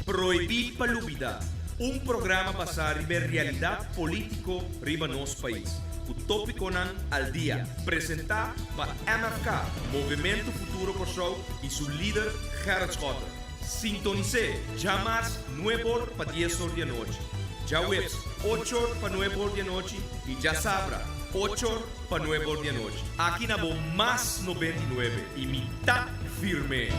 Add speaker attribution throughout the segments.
Speaker 1: Prohibí pa Lubidá, un programa basá riba e realidat polítiko riba nos pais, ku tópikonan al dia, presentá pa MFK, Movementu Futuro Kòrsou, i su lider Gerrit Schotte. Sintonis'é djamars nueb'or pa dies'or di anochi, djaweps och'or pa nueb'or di anochi i djasabra och'or pa nueb'or di anochi. Aki na bo Mas 99 i mi ta firm'é!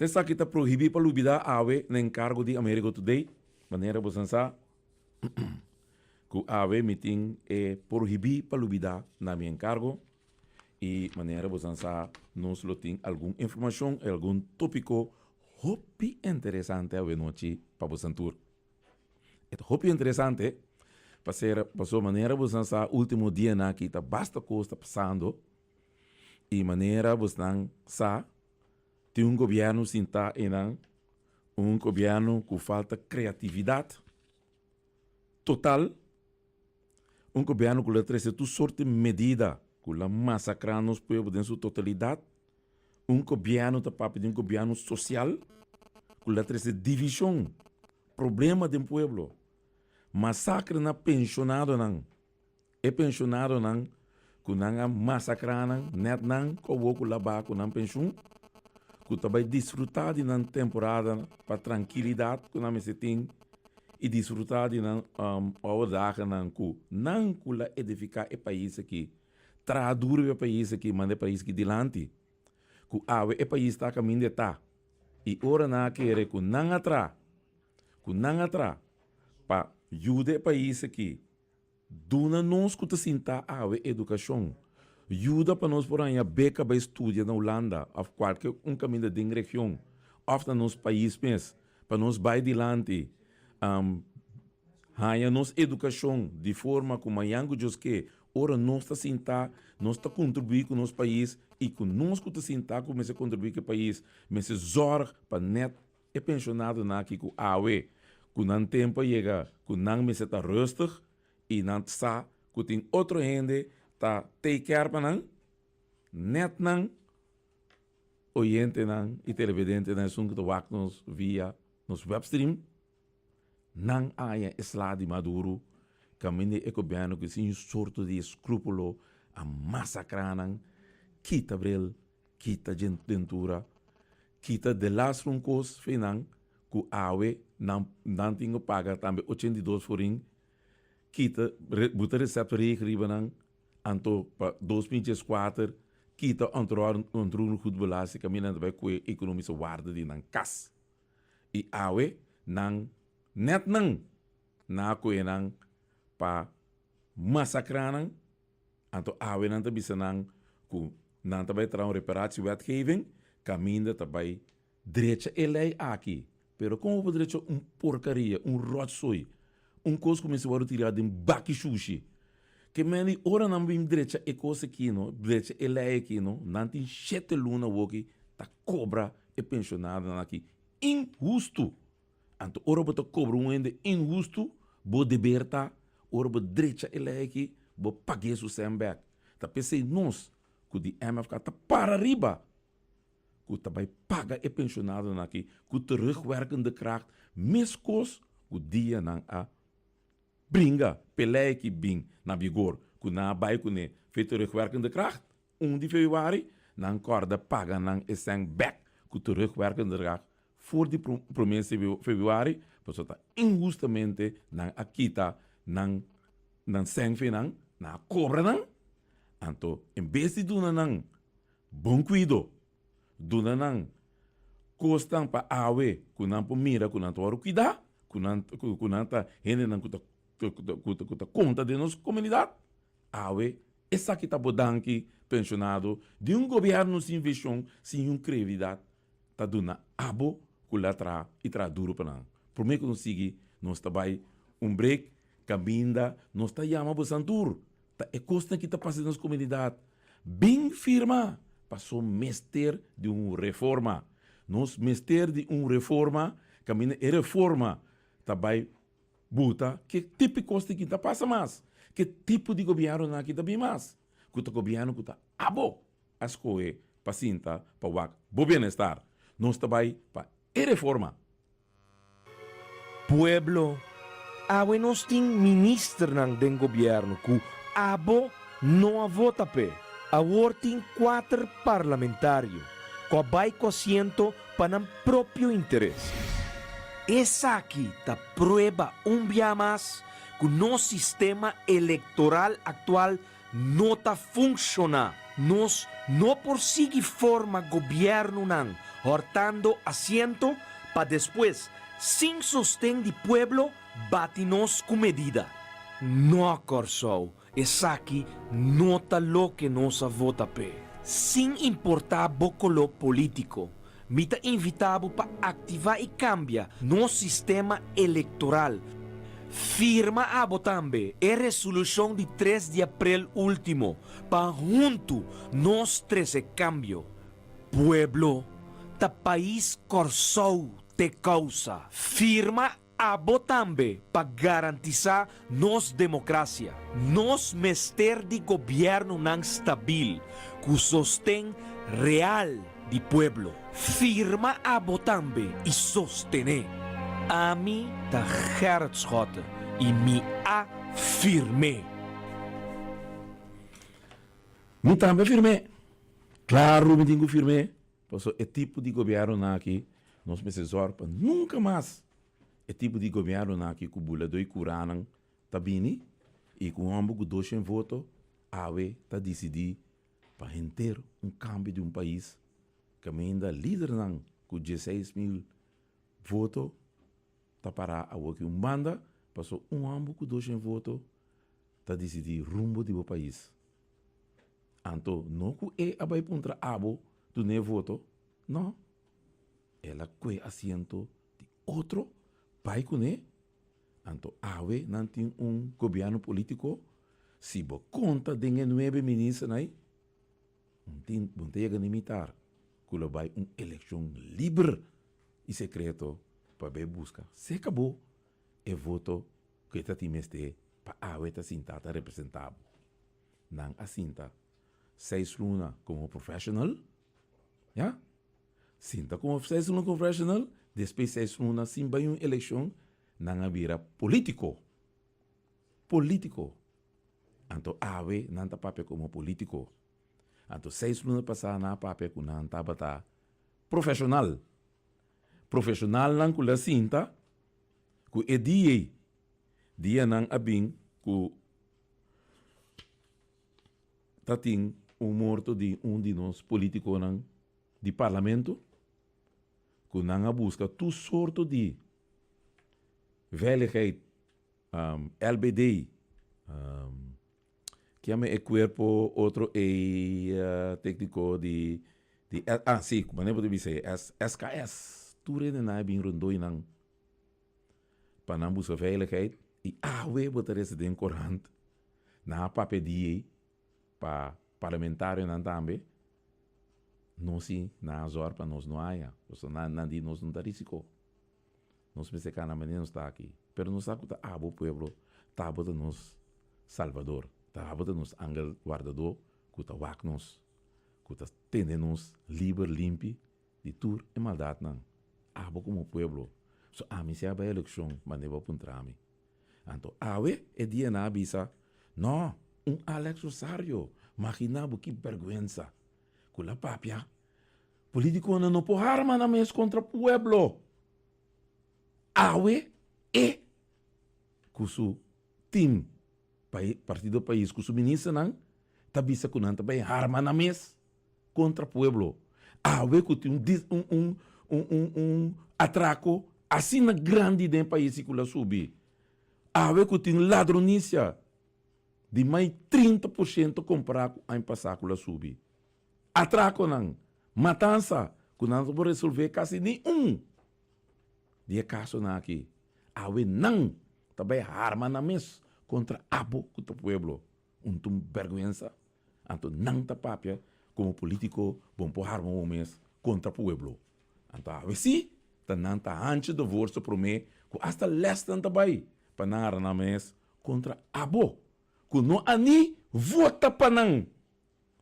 Speaker 2: Esaki ta prohibí pa lubidá awe na enkargo di Amerigo Today, manera bosan sa ku awe mi tin e prohibí pa lubidá na mi enkargo i manera bosan sa nos lo tin algun informashon i algun tópiko hopi interesante awe nochi pa bosan tur. E ta hopi interesante pasobra pasobra manera bosan sa último dianan aki ta basta kos ta pasando i manera bosnan sa Tin un gobièrnu sintá einan, un gobièrnu ku falta kreatividat total, un gobièrnu ku lo trese tur sort di medida ku lo masakrá nos pueblo den su totalidat, un gobièrnu ta papia di un gobièrnu sosial ku lo trese divishon, problema den pueblo, masakre na penshonadonan. E penshonadonan ku nan a masakrá nan, nèt nan ku awor ku labá ku nan penshun, ku ta bai disfrutá di nan temporada pa trankilidat ku nan mester tin i disfrutá di nan oude dagennan ku nan ku la edifiká e pais aki, traha duru riba e pais aki, manda e pais aki dilanti, ku awe e pais ta kaminda e ta. I ora nan a kere ku nan a traha, ku nan a traha pa yuda e pais aki, Duna nos ku ta sintá awe edukashon. Yuda pa nos por haña beka bai studia na Hulanda òf kualke un kaminda den region òf na nos pais mes pa nos bai dilanti haña nos edukashon di forma ku mañan ku Dios ke ora nos ta sintá nos ta kontribuí ku nos pais i ku nos ku ta sintá ku mester kontribuí ku e pais mester zòrg pa nèt E pensionadonan aki ku awe ku nan tempu a yega ku nan mester ta rustig i nan sa ku tin otro hende ta take care pa nan, nèt nan oyentenan i televidentenan esun ku ta wak nos via nos webstream, nan a haña e sla di Maduro kaminda e gobièrnu ku sin sorto di eskrúpulo a masakrá nan, kita bril, kita dentura. Kita de las un kos fi nan ku awe nan nan tin ku paga tambe 82 forin kita bo ta recept reg riba nan anto pa 2014 kita ontroerend goed belasting kaminda nan ta bai kue ekonomische waarde di nan kas i awe nan net nan nan a kue nan pa masakra nan. Anto awe nan ta bisa nan ku nan ta bai traha un reparatiewetgeving kaminda ta bai drecha e lei aki. Pero kon bo por drecha un porkaria, un rotzooi, un kos ku mester wòrdu tirá den baki shushi? Ke men di ora nan bin drecha e kos aki no, drecha e lei aki no, nan tin shete luna awoki ta kobra e penshonadonan aki inhustu. Anto ora bo ta kobra un hende inhustu, bo deber ta, ora bo drecha e lei aki, bo pag'é su sèn bèk. Ta p'esei nos ku di MFK ta para riba ku ta bai paga e penshonadonan aki ku terugwerkende kracht meskos ku dia nan a bringa p'e lei aki bin na vigor ku nan a bai kuné fe terugwerkende kracht. Un di febrüari, nan kòrda paga nan e sèn bèk ku terugwerkende kracht for di promé febrüari, pasobra ta inhustamente nan a kita nan nan sèn fe nan, nan a kobra nan, anto en bes di duna nan bon kuido, duna nan kosnan pa awe ku nan por mira ku nan ta wòrdu kuidá, ku nan ku nan ta hendenan ku ta ku ta konta den nos komunidat, awe esaki ta bo danki penshonado di un gobièrnu sin vishon, sin un kreatividat. Ta duna abo ku la traha i traha duru pa nan. Promé ku nos sigui, nos ta bai un break kaminda nos ta yama bosan tur. Ta e kosnan ki ta pasa den nos komunidat. Bin firma paso mester di un reforma. Nos mester di un reforma kaminda e reforma ta bai buta ke tipo di kos ki ta pasa mas, ke tipo di gobièrnunan aki ta bin mas, ku ta gobièrnu ku ta abo. A skohe pa sinta pa wak bo bienestar. Nos ta bai pa e reforma.
Speaker 1: Pueblo, awe nos tin ministernan den gobierno cu abo no a vota p'e. Awor tin cuater parlamentario cu a bay cu asiento pa nan propio interes. Esaki ta prueba un bia mas cu nos sistema electoral actual no ta funciona. Nos no por sigui forma gobiernonan hortando asiento pa despues, sin sosten di pueblo, bati nos cu medida. No, Kòrsou, esaki no ta loke nos a vota p'e. Sin importa bo color politico, mi ta invita bo pa activa y cambia nos sistema electoral. Firma abo tambe e resolucion di tres di april ultimo pa hunto nos trece cambio. Pueblo, ta pais Kòrsou t'e causa. Firma Abo tambe pa garantisá nos demokrasia. Nos mester di gobièrnunan stabil ku sosten real di pueblo. Firma abo tambe i sostené. Ami ta Gerrit Schotte i mi a firm'é.
Speaker 2: Mi tambe a firm'é. Klaru mi tin ku firm'é. Pasobra e tipo di gobièrnunan aki nos mester zòrg pa nunka mas e tipo di gobièrnunan aki ku buladó i kuranan ta bini i ku un hòmber ku doshen voto awe ta disidí pa henter un kambio di un pais kaminda lidernan ku dieseis mil voto ta pará awoki un banda pasobra un hòmber ku doshen voto ta disidí rumbo di bo pais. Anto no ku e a bai puntra abo dun'é voto, no. El a kue asiento di otro bai kuné. Anto awe nan tin un gobièrnu polítiko, si bo konta den e nuebe ministernan ei, un bo no ta yega ni mitar ku lo bai un elekshon liber i sekreto pa bai buska seka bo e voto ku e ta tin mester pa awe ta sinta ta representá bo. Nan a sinta seis luna como professional, ya, sinta como seis luna como professional, despues seis luna sin bai un eleccion, nan a bira politico, politico. Anto awe nan ta papia como politico. Anto seis luna pasa nan a papia cu nan tabata professional. Profesionalnan cu la sinta cu e dia ei, dia nan a bin cu Ta tin un morto di un di nos politiconan di parlamento cu nan a busca tur sorto di veiligheid, LBD, kiami e cuerpo otro ey tecnico di, ah si, manera bo ta bisa ey, SKS, tur hendenan a bin rondoi nan pa nan busca veiligheid y awe bo ta resa den corant Nan a papia di ei pa parlamentarionan tambe, nos si nan a zòrg pa nos no haya, pasobra nan nan di nos no ta risiko. Nos mester kana manera nos ta aki, pero nos sa ku ta abo pueblo, ta abo ta nos salbador, ta abo ta nos angel wardadó ku ta wak nos, ku ta tene nos liber, limpi di tur e maldatnan. Abo komo pueblo, so ami si a bai elekshon manera bo a puntra mi. Anto awe e dia nan a bisa, No, un Alex Rosario, magina bo ki berguensa ku la papia. Politikonan no por harma nan mes kontra pueblo. Awe e ku su team, Partido Pais ku su ministernan ta bisa ku nan ta bai harma nan mes kontra pueblo. Awe ku tin un un un un un atrako asina grandi den e pais ku la subi. Awe ku tin ladronisia di mai 30% kompará ku aña pasá ku la subi. Atrakonan, matansa ku nan no por resolvé kasi ni un di e kasonan aki. Awe nan ta bai harma nan mes kontra abo ku ta pueblo. Un ta un bèrgwensa. Anto nan ta papia komo politiko bon por harma bo mes kontra pueblo. Anto awe si ta nan ta hancha de voorste prome ku asta lèsnan ta bai pa nan harma nan mes kontra abo ku no a ni vota pa nan.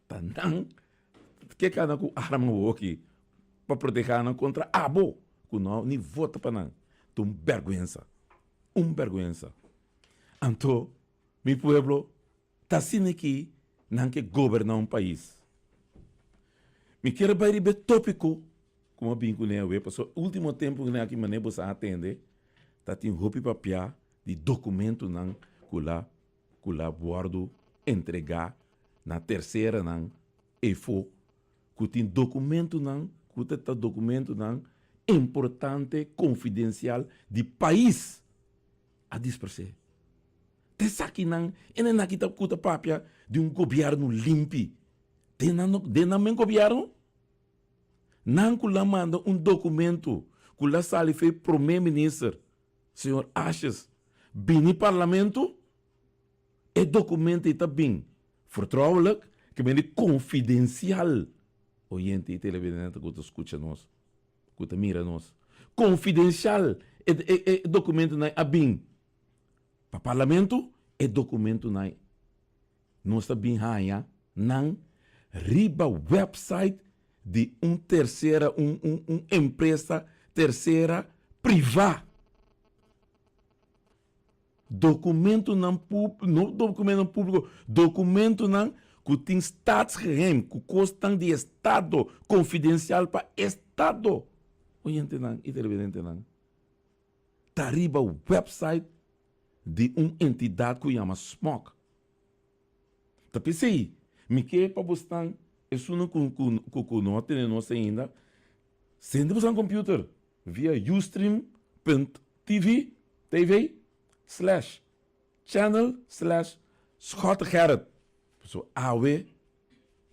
Speaker 2: Ta nan ke kana ku arma bo aki. pa protehá nan kontra abo ku no ni vota pa nan. Ta un bèrgwensa, un bèrgwensa. Anto mi pueblo ta asina ki nan ke goberná un pais. Mi kier bai riba e tópiko ku mi a bin kuné awe pasobra último tempu kuné aki manera bo sa atende ta tin hopi papia di dokumentunan ku la ku la wòrdu entregá na terseranan efo ku tin dokumentunan ku ta ta dokumentunan importante konfidensial di pais a dispersé. Ta esakinan e nan aki ta ku ta papia di un gobièrnu limpi. Den nan den nan men gobièrnu nan ku la manda un dokumentu ku la sali fe promé minister señor Asjes bini parlamento e documento ei ta bin vertrouwelijk ke men di confidencial oyente y televidente ku ta skucha nos ku ta mira nos confidencial e e documentonan a bin pa parlamento e documentonan nos ta bin haña nan riba website di un tercera un un un empresa tercera priva. Documentonan pub no documentonan publico documentonan cu tin staatsgeheim cu cosnan di estado confidencial pa estado oyentenan y televidentenan ta riba website di un entidad cu yama SMOC. Ta p'esei mi ke pa bosnan esunnan ku ku ku no a tene nos ainda sende bosnan computer via ustream punt tv TV slash channel slash Schotte Gerrit. Pasobra awe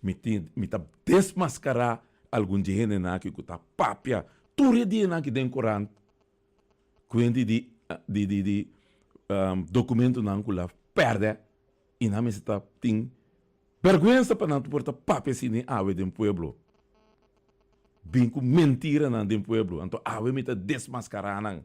Speaker 2: mi tin mi ta desmascará algun dje hendenan aki ku ta papia tur e dianan aki den korant kuenti di di di di dokumentonan ku la pèrdè i nan mester ta tin bèrgwensa pa nan por ta papia asina awe den pueblo. Bin ku mentiranan den pueblo. Anto awe mi ta desmaskará nan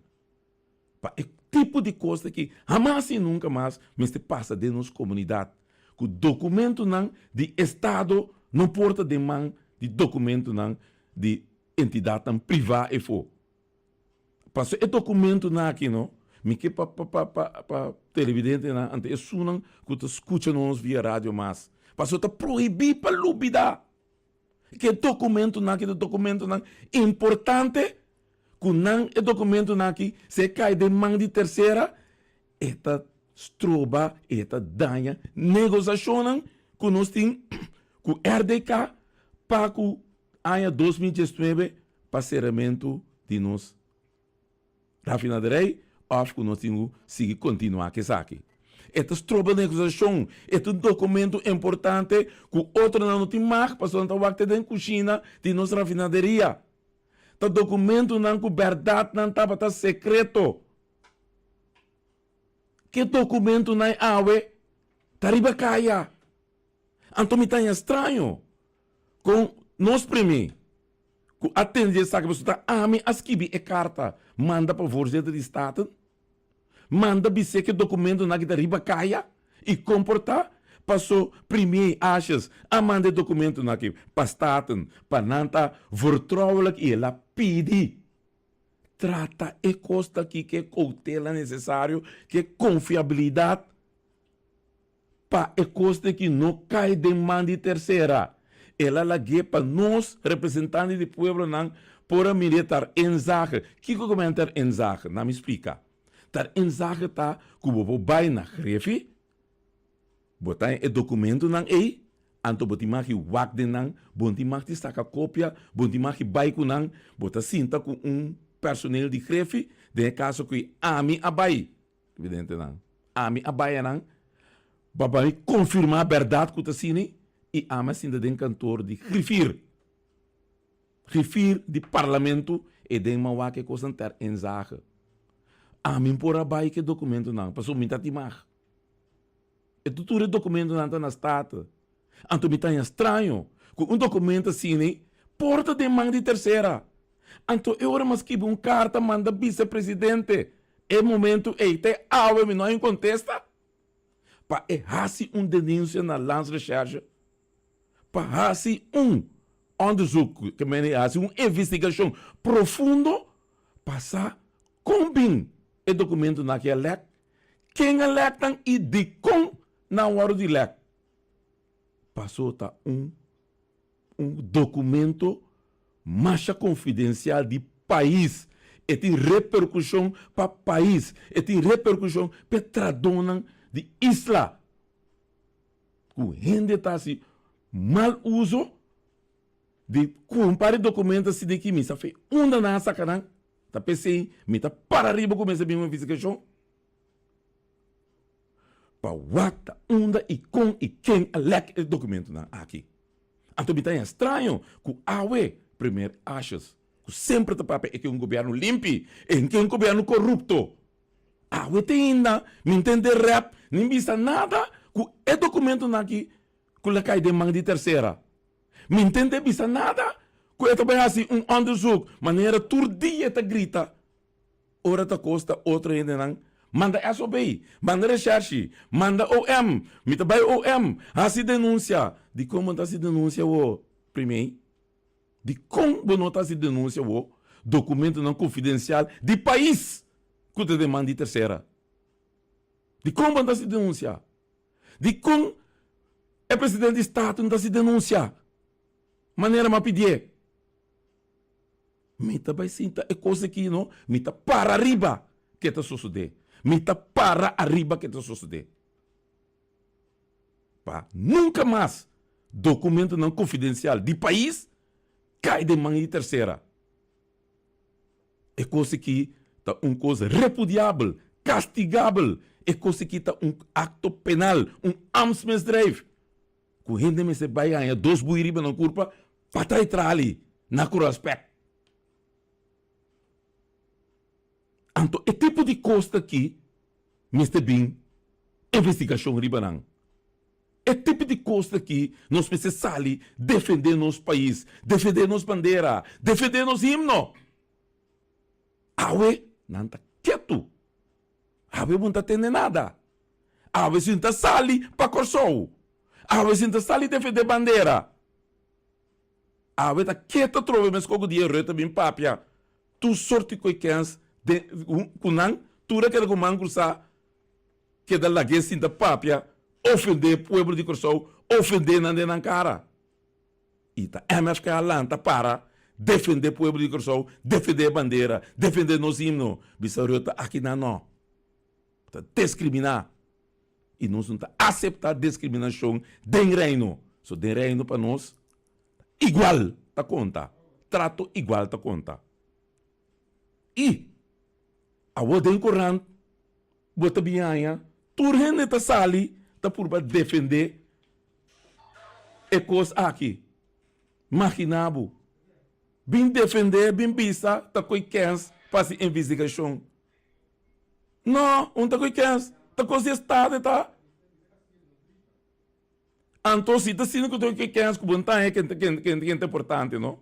Speaker 2: pa e tipo di kos aki hamas i nunka mas mester pasa den nos komunidat ku dokumentonan di estado no por ta den man di dokumentonan di entidatnan privá efo. Paso e dokumentonan aki no, mi ke pa pa pa pa pa televidentenan ante esunnan ku ta skucha nos via radio mas. Paso ta prohibí pa lubidá ke dokumentonan aki ta dokumentonan importante ku nan e dokumentonan aki si e kai den man di tersera e ta stroba e ta daña negosashonnan ku nos tin ku RDK pa ku Aña 2019 pa seramentu di nos rafinaderij òf ku nos tin ku sigui kontinuá ku esaki. E ta stroba negosiashon, e ta un dokumentu importante ku otronan no tin mag pasobra nan ta wak te den kushina di nos rafinaderia. Ta dokumentunan ku bèrdat nan tabata sekreto. Ke dokumentunan awe ta riba kaya. Anto mi ta haña straño kon nos primi ku a tende esaki pasobra ta ami a skibi e karta manda pa voorzitter di Staten, manda bis'é ku e dokumentonan aki ta riba kaya i komportá paso primi Asjes a manda e dokumentonan aki pa Staten pa nan ta vertrouwelijk i el a pidi trata e kos aki ku e koutela nesesario, ku e konfiabilidat. Pa e kos aki no kai den man di tersera, el a lag'é pa nos, representante di pueblonan, por a mir'é ter inzage. Kiko ku men ter inzage? Na mi splika. Ter inzage ta ku bo por bai na grefi, bo ta e dokumentonan ei, anto bo tin mag di wak den nan, bo no tin mag di saka kopia, bo no tin mag di bai ku nan, bo ta sinta ku un personeel di grefi, den e kaso ku ami a bai. Evidentenan, ami a bai anan pa bai konfirmá bèrdat ku ta asina i ami a sinta den kantor di grifir, grifir di parlamento e den mi a wak e kosnan ter inzage. Ami por a bai ku e dokumentonan pasobra mi ta tin mag. E tur e dokumentonan ta na Staten. Anto mi ta haña straño ku un dokumento asina por ta den man di tersera. Anto e ora mi a skibi un karta manda bisa presidente e momento ei te awe mi no haña un kontesta pa e hasi un denunsia na Landsrecherche pa hasi un. Onderzoek, ke men hasi un investigashon profundo pa sa kon bin e dokumentonan aki a lèk, ken a lèk nan i dikon nan a wòrdu di lèk. Paso ta un un dokumento masha konfidensial di pais. E tin reperkushon pa pais, e tin reperkushon pa e tradónan di isla. Ku hende ta hasi mal uso di kumpra e dokumento asina aki, mi sa fe unda nan a saka nan. Ta p'esei mi ta para riba ku mester bin un investigashon pa wak ta unda i kon i ken a lèk e dokumentonan aki. Anto mi ta haña straño ku awe Premier Asjes, ku semper ta papia e ke un gobièrnu limpi, e ke un gobièrnu korupto, awe te ainda mi ntende rèp ni bisa nada ku e dokumentonan aki ku la kai den man di tersera. Mi ntende bisa nada ku e ta bai hasi un onderzoek manera tur dia e ta grita Ora ta kosta otro hendenan, manda SOB, manda Recherche, manda OM, mi ta bai OM, hasi denunsia. Dikon bo no ta hasi denunsia awo, primé? Dikon bo no ta hasi denunsia awo? Dokumentonan konfidensial di pais ku ta den man di tersera. Dikon bo no ta hasi denunsia? Dikon e presidente di Staten no ta hasi denunsia manera mi a pidié? Mi ta bai sinta e kos aki no, mi ta para ariba ke ta sosodé. Mi ta para ariba ke ta sosodé. Pa nunka mas dokumentonan konfidensial di pais kai den man di tersera. E kos aki ta un kos repudiabel, kastigabel. E kos aki ta un akto penal, un ambtsmisdrijf. Ku hende mester bai haña dos bui riba nan kurpa pa trai trali na ku rèspèt. Anto e tipo di kos ta ki mester bin investigashon riba nan. E tipo di kos ta ki nos mester sali defendé nos pais, defendé nos bandera, defendé nos himno. Awe nan ta ketu. Awe bo no ta tende nada. Awe si no ta sali pa Kòrsou. Awe si no ta sali defendé bandera. Awe ta ketu atrobe meskos ku dia Rutte bin papia tur sorti koe kens den ku nan tur a keda ku man krusá keda lag'é sinta papia ofendé pueblo di Kòrsou ofendé nan den nan kara. I ta MFK a lanta para defendé pueblo di Kòrsou, defendé e bandera, defendé nos himno. Bisa Rutte aki nan no. Ta diskriminá. I nos no ta aseptá diskriminashon den Reino. So den Reino pa nos igual ta konta. Trato igual ta konta. I awor den korant bo ta bin haña tur hende ta sali ta purba defendé e kos aki. Maginá bo. Bin defendé, bin bisa ta koe kens pa hasi investigashon. No, un ta koe kens, ta kos di estado e ta. Anto si ta asina ku ta koe kens ku bo no ta haña ken ta importante no.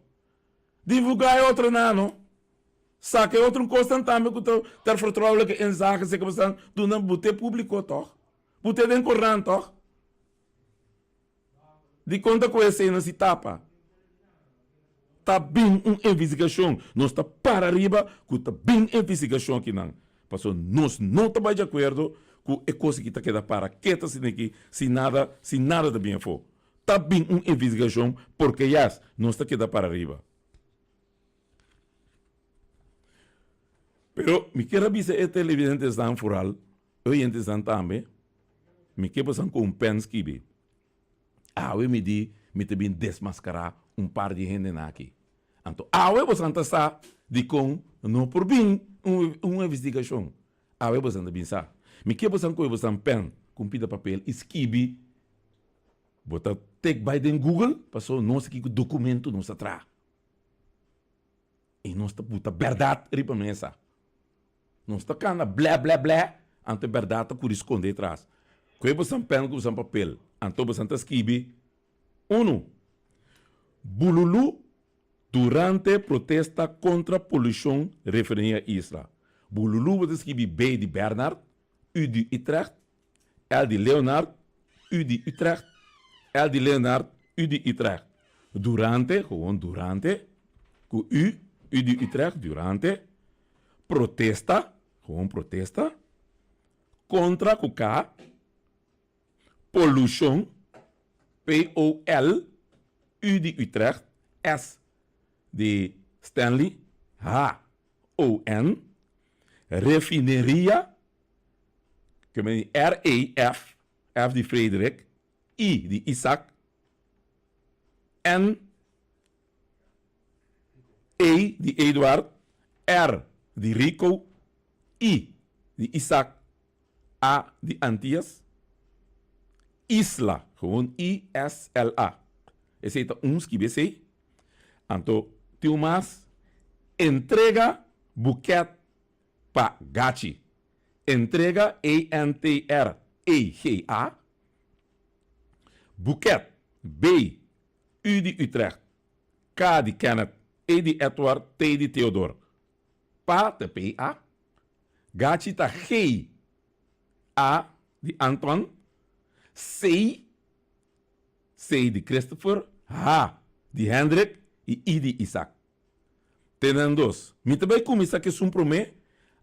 Speaker 2: Divulgá e otronan no. Saka e otro kosnan tambe ku ta ter vertrouwelijke inzage seka bo san duna bo te públiko tòg. Bo te den korant tòg. Dikon ta ku esei no si tapa? Ta bin un investigashon. Nos ta para riba ku ta bin investigashon akinan. Pasobra nos no ta bai di akuerdo ku e kos aki ta keda para ketu asina aki sin nada, sin nada ta bin afó. Ta bin un investigashon porque yas nos ta keda para riba. Pero mi kier a bisa e televidentesnan foral, e oyentesnan tambe, mi ke pasan ku un pen skibi. Awe mi di mi ta bin desmaskará un par di hendenan aki. Anto awe bosan ta sa dikon no por bin un investigashon. Awe bosan ta bin sa. Mi ke bosan kohe bosan pen ku un pida papel i skibi. Bo ta tek bai den Google pasobra nos aki ku dokumento nos ta traha. I nos ta buta bèrdat riba mesa. Nos ta kanda blè blè blè, anto e bèrdat ta kuri skonde tras. Koe bosan pèn ku bosan papel, anto bosan ta skibi, Unu, Bululú durante protesta kontra polushon refineria Isla. Bululú bo ta skibi B di Bernard, U di Utrecht, L di Leonard, U di Utrecht, L di Leonard, U di Utrecht. Durante, gewoon durante, ku U, U di Utrecht, durante, protesta, gewoon protesta, kontra ku K, polushon, P-O-L, U di Utrecht, S di Stanley, H, O-N, refineria, ke men R-E-F, F di Frederik, I di Isaac, N, E di Eduard, R di Rico, I di Isaac, A di Antias, Isla, gewoon I-S-L-A. Esei ta un skibi esei. Anto tin un mas, entrega buket pa Gachi. Entrega, E-N-T-R-E-G-A, Buket, B, U di Utrecht, K di Kenneth, E di Edward, T di Theodor. Pa ta P-A. Gachi ta G, A di Anton, C, C di Christopher, H di Hendrik i I di Isaac. Te nan dos. Mi ta bai kuminsá ku esun promé,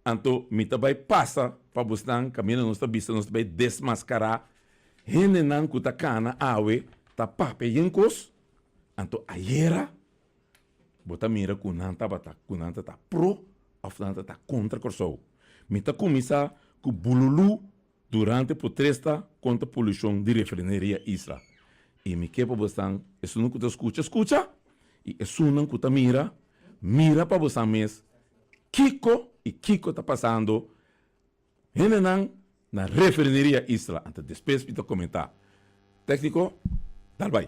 Speaker 2: anto mi ta bai pasa pa bosnan kaminda nos ta bisa nos ta bai desmaskará hendenan ku ta kana awe ta papia yen kos, anto ayera bo ta mira ku nan tabata ku nan ta ta pro òf nan ta ta kontra Kòrsou. Mi ta kuminsá ku bululú Durante potresta kontra polushon di refineria Isla. I mi ke pa bosan, esunnan ku ta skucha, skucha, i esunnan ku ta mira, mira pa bosan mes kiko i kiko ta pasando hendenan na refineria Isla. Anto despues mi ta komentá. Tékniko, dal bai.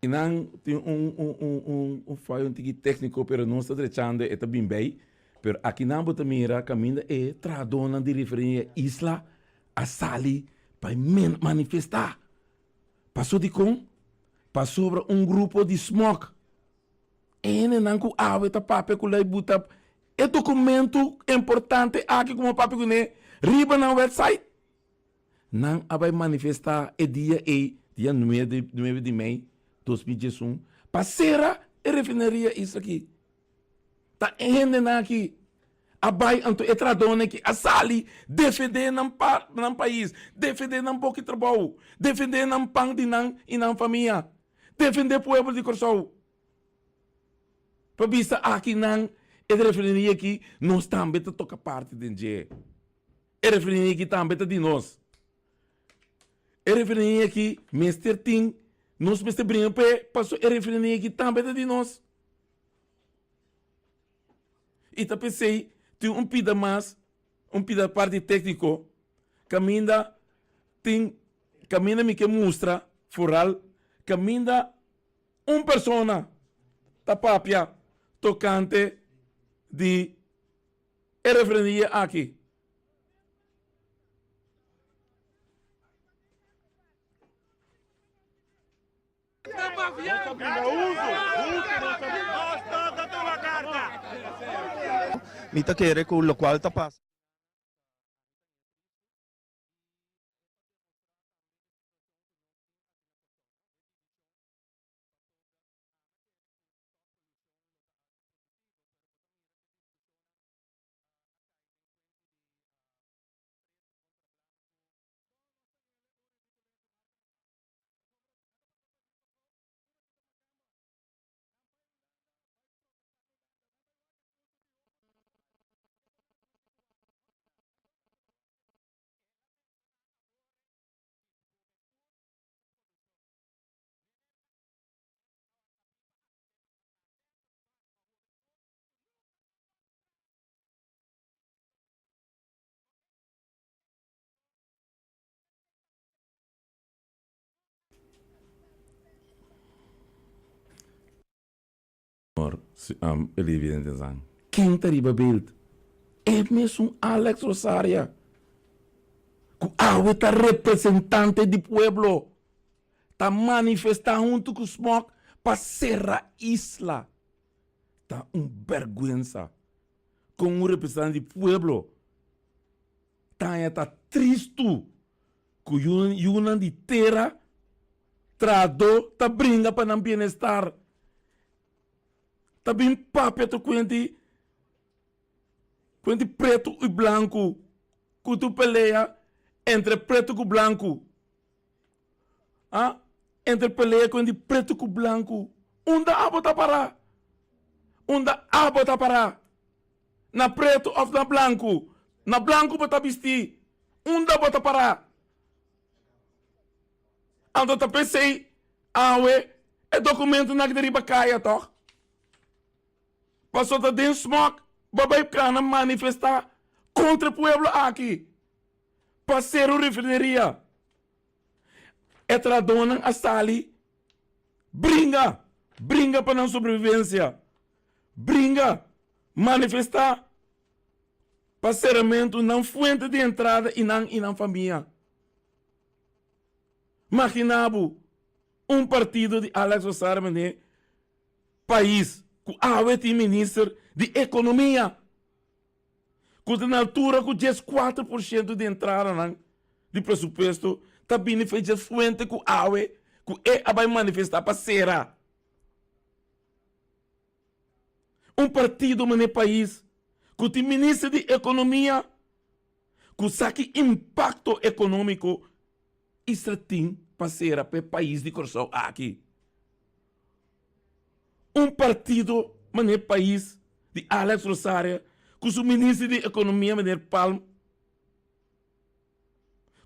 Speaker 2: Nan tin un un un un un fayo un tiki tékniko pero nos ta drechando e ta bin bei. Pero akinan bo ta mira kaminda e trahadónan di Refineria Isla a sali pa e manifestá. Paso dikon? Pasobra un grupo di smòk, e hendenan ku awe ta papia ku lei buta e dokumento importante aki ku bo papia kuné riba nan wèpsait. Nan a bai manifestá e dia ei, dia nuebe nuebe di mei 2011, pa sera e refineria Isla aki. Ta e hendenan aki a bai anto e trahadónan aki a sali defendé nan pa nan pais, defendé nan boki trabou, defendé nan pan di nan i nan famia, defendé pueblo di Kòrsou. Pa bisa aki nan e refineria aki nos tambe ta toka parti den dje. E refineria aki tambe ta di nos. E refineria aki mester tin, nos mester bringa p'e, paso e refineria aki tambe ta di nos. I ta p'esei tin un pida mas, un pida parti tékniko, kaminda tin, kaminda mi ke mustra foral, kaminda un persona ta papia tokante di e referendia aki.
Speaker 3: Mi ta kere ku lokual ta pasa.
Speaker 2: Televidente san, ken ta riba beeld? E mesun Alex Rosaria, ku awe ta representante di pueblo, ta manifestá huntu ku Smok pa sera isla. Ta un bèrgwensa kon un representante di pueblo ta haña ta tristu. Ku yunan di tera trahadó ta bringa pa nan bienestar. Ta bin papia tur kuenti kuenti pretu i blanku ku tur pelea entre pretu ku blanku. A Entre pelea kuenti pretu ku blanku unda abo ta pará? Unda abo ta pará? Na pretu òf na blanku? Na blanku bo ta bistí. Unda bo ta pará? Anto ta p'esei awe e dokumentonan aki ta riba kaya tòg? Pasobra ta den smòk bo bai kana manifestá kontra e pueblo aki pa sera un refineria. E trahadónan a sali bringa, bringa pa nan sobrevivensia, bringa, manifestá pa seramentu nan fuente di entrada i nan i nan famia. Magina bo un partido di Alex Rosario mene pais ku awe tin minister di ekonomia ku ta na altura ku 14% di entradanan di presupuesto ta bini for dje fuente ku awe ku e a bai manifesta pa sera. Un partido manera pais ku tin minister di ekonomia ku sa ki impakto ekonómiko Isla tin pa sera pa e pais di Kòrsou aki. Un partido manera pais di Alex Rosaria ku su minister di ekonomia meneer Palm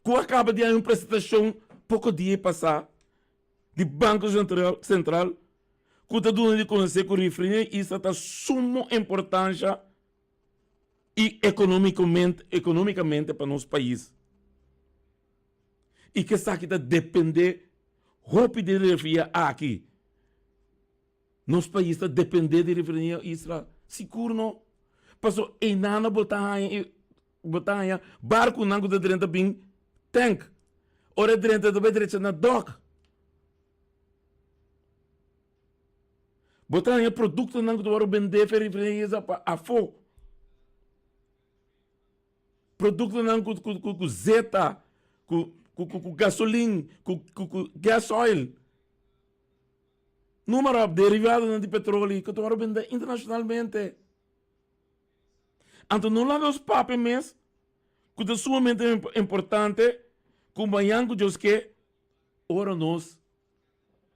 Speaker 2: ku a kaba di haña un presentashon poko dia pasá di Banko Sentral ku ta duna di konosé ku refrineria Isla ta sumo importansha i ekonomikamente pa nos pais i ku esaki ta dependé hopi di refria aki. Nos pais ta dependé di refrineria Isla? Sigur no. Pasobra einan bo ta haña bo ta haña barkunan ku ta drenta bin tank. Ora e drenta e ta bai drecha na dòk. Bo ta haña produktonan ku ta wòrdu bendé fe refrineria pa afó. Produktonan ku ku ku zeta, ku ku ku gasolin, ku ku ku gas oil. Numa op, derivadonan di petroli ku ta wòrdu bendé internashonalmente. Anto no laga nos papia mes ku ta sumamente importante ku mañan ku Dios ke ora nos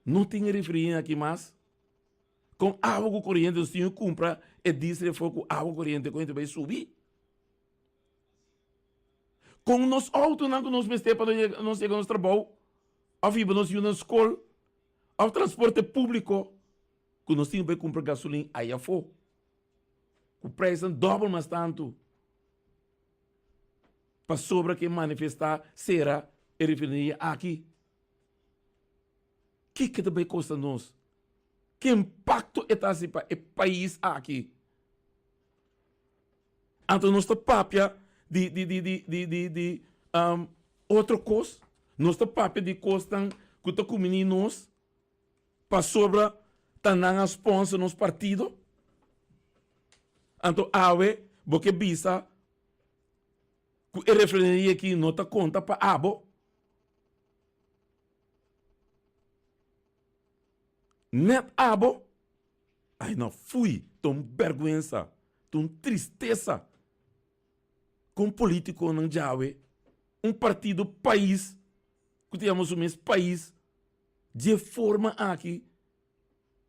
Speaker 2: no tin e refrigerio aki mas kon awa ku koriente nos tin ku kumpra e diesel afó ku awa koriente ku bai subi. Kon nos outonan ku nos mester pa nos yega nos trabou òf hiba nos yunan skol òf transporte públiko ku nos tin ku bai kumpra gasolin aya afó ku preisnan dòbel mas tantu pasobra ke manifestá sera e refineria aki. Kiko ta bai kosta nos? Ki impakto e ta hasi pa e pais aki? Anto nos ta papia di di di di di di di otro kos, nos ta papia di kosnan ku ta kumini nos pasobra ta nan a sponsor nos partido. Anto awe bo ke bisa ku e refineria aki no ta konta pa abo. Net abo. Ay no fui, ta un berguensa, ta un tristesa con politiconan djawe, un partido pais cu ta yama su mes pais, dje forma aki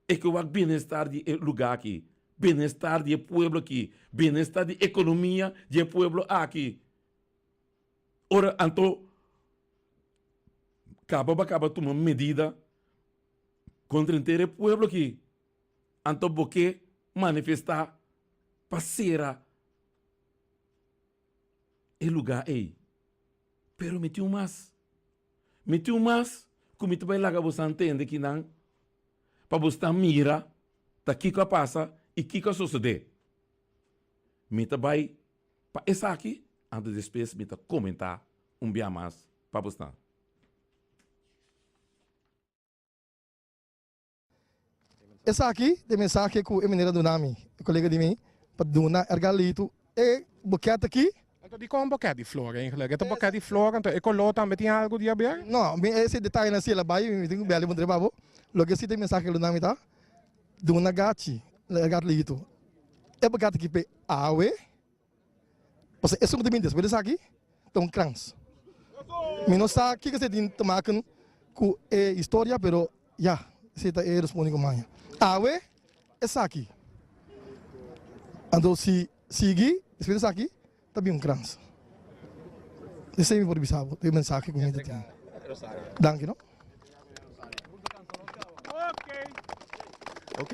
Speaker 2: e ke wak bienestar di e lugar aki, bienestar di e pueblo aki, bienestar di economia di e pueblo aki. Ora anto caba ba caba tuma medida Kontra henter e pueblo aki, anto bo ke manifestá pa sera e lugá ei. Pero mi tin un mas. Mi tin un mas ku mi ta bai laga boso tende kinan pa boso ta mira ta kiko a pasa i kiko a sosodé. Mi ta bai pa esaki, anto despues mi ta komentá un bia mas pa boso.
Speaker 3: Esaki ta e mensahe ku e meneer a duna mi, e kolega di mi, pa duna Ergalitu e buket aki.
Speaker 4: Anto dikon boket di flor eigenlijk? E ta boket di flor anto e koló tambe tin algu di haber?
Speaker 3: No, mi ese detayenan si el a bai, mi tin ku bel i puntra babo. Loke si ta e mensahe lo na mi ta duna gachi, e gat litu. E boket aki p'e awe, pasobra esun ku ta bini despues di esaki ta un krans. Mi no sa kiko esei tin te maken ku e historia, pero ya, esei ta e respondi ku maña. Awe esaki. Anto si sigui despues di esaki ta bin un krans. Esei mi por bisa bo, ta e mensahe ku mi ta tin. Danki no.
Speaker 5: Ok,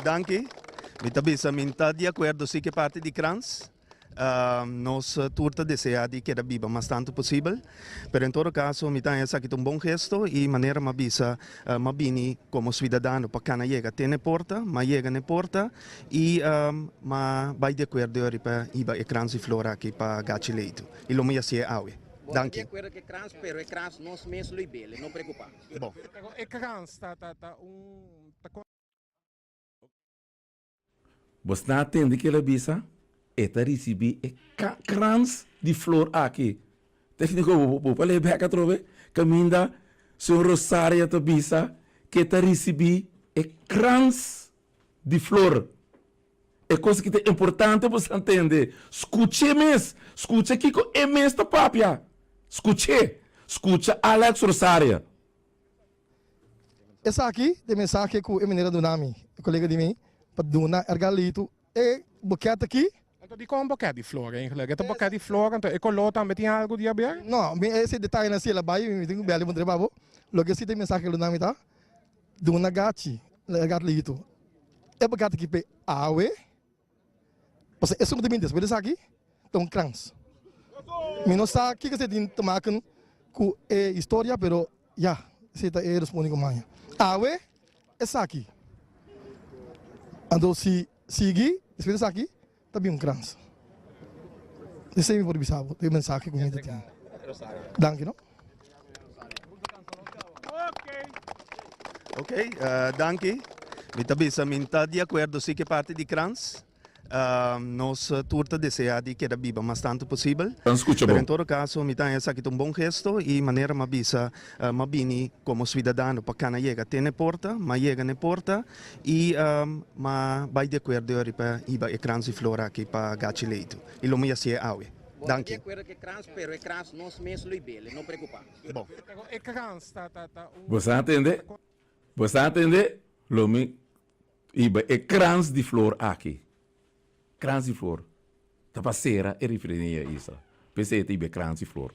Speaker 5: danki. Mi ta bisa mi ta di akuerdo si ku e parti di krans. Nos tur ta desea di keda biba mas tantu posibel, pero en todo kaso mi ta haña esaki ta un bon gesto i manera m'a bisa m'a bini komo suidadano pa kana yega te n'e porta, m'a yega n'e porta i m'a bai di akuerdo riba hiba e krans di flor aki pa Gachi Leito i lo mi hasié awe.
Speaker 6: Bo ta di
Speaker 5: Danki.
Speaker 6: akuerdo ku e krans, pero e krans nos mes lo hib'el, no preokupá.
Speaker 5: Bon.
Speaker 4: Pero e krans ta ta un ta.
Speaker 2: Bosnan a tende ke el a bisa? E ta risibí e krans di flor aki. Tékniko, bo bo por lei bèk atrobe? Kaminda señor Rosaria ta bisa ke e ta risibí e krans di flor. E kos ki ta importante bo sa tende. Skuch'é mes. Skucha kiko e mes ta papia. Skuch'é. Skucha Alex Rosaria.
Speaker 3: Esaki ta e mensahe ku e meneer a duna mi, e kolega di mi, pa duna Ergalitu e boket aki.
Speaker 4: Anto dikon boket di flor eigenlijk? E ta boket di flor, anto e koló tambe tin algu di haber?
Speaker 3: No, mi ese detayenan si el a bai, mi tin ku bel i puntra babo. Loke si ta e mensahe ku el a duna mi ta, duna gachi, Ergalitu, e boket aki p'e awe. Pasobra esun ku ta bini despues di esaki ta un krans. Mi no sa kiko esei tin te maken ku e historia, pero ya, esei ta e respondi ku maña. Awe esaki. Anto si sigui despues di esaki ta bin un krans. Esei mi por bisa bo, ta e mensahe ku mi ta tin. Danki no.
Speaker 5: Ok, danki. Mi ta bisa mi ta di akuerdo si ku e parti di krans. Nos tur ta desea di keda biba mas tantu posibel.
Speaker 2: Tan skucha
Speaker 5: Pero
Speaker 2: bo.
Speaker 5: en todo kaso mi ta haña esaki ta un bon gesto i manera m'a bisa m'a bini komo suidadano pa kana yega te n'e porta, m'a yega n'e porta i m'a bai di akuerdo riba hiba e krans di flor aki pa Gachi Leito i lo mi hasié awe.
Speaker 6: Bo ta di
Speaker 5: Danki.
Speaker 6: akuerdo ku e krans, pero e krans nos mes lo hib'el, no preokupá.
Speaker 5: Bon.
Speaker 4: Pero e krans ta ta ta un.
Speaker 2: Bo sa tende? Bo sa tende? Lo mi hiba e krans di flor aki. Krans di flor. Ta pa sera e refineria Isla. P'esei e ta hiba e krans di flor.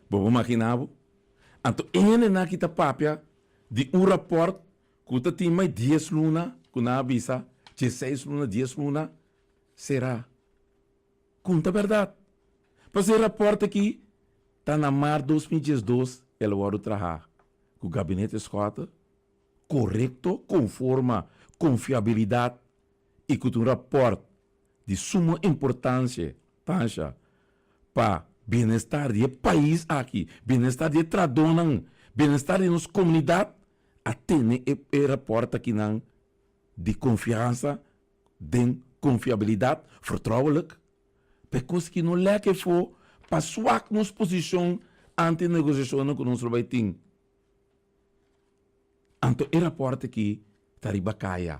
Speaker 2: Bo por magina bo? Anto e hendenan aki ta papia di un raport ku ta tin mai dies luna ku nan a bisa, dieseis luna, dies luna. Será ku ta bèrdat? Pasobra e rapòrt aki ta na mart 2012 el a wòrdu trahá ku Gabinete Schotte, korekto, konforma konfiabilidat i ku ta un rapòrt di sumo importansia tansha pa bienestar di e pais aki, bienestar di e trahadónan, bienestar di nos komunidat, a tene e rapòrt akinan di konfiansa den konfiabilidat, vertrouwelijk, pa e kos ki no lèk efo pa swak nos posishon ante negosiashonnan ku nos lo bai tin. Anto e rapòrt aki ta riba kaya.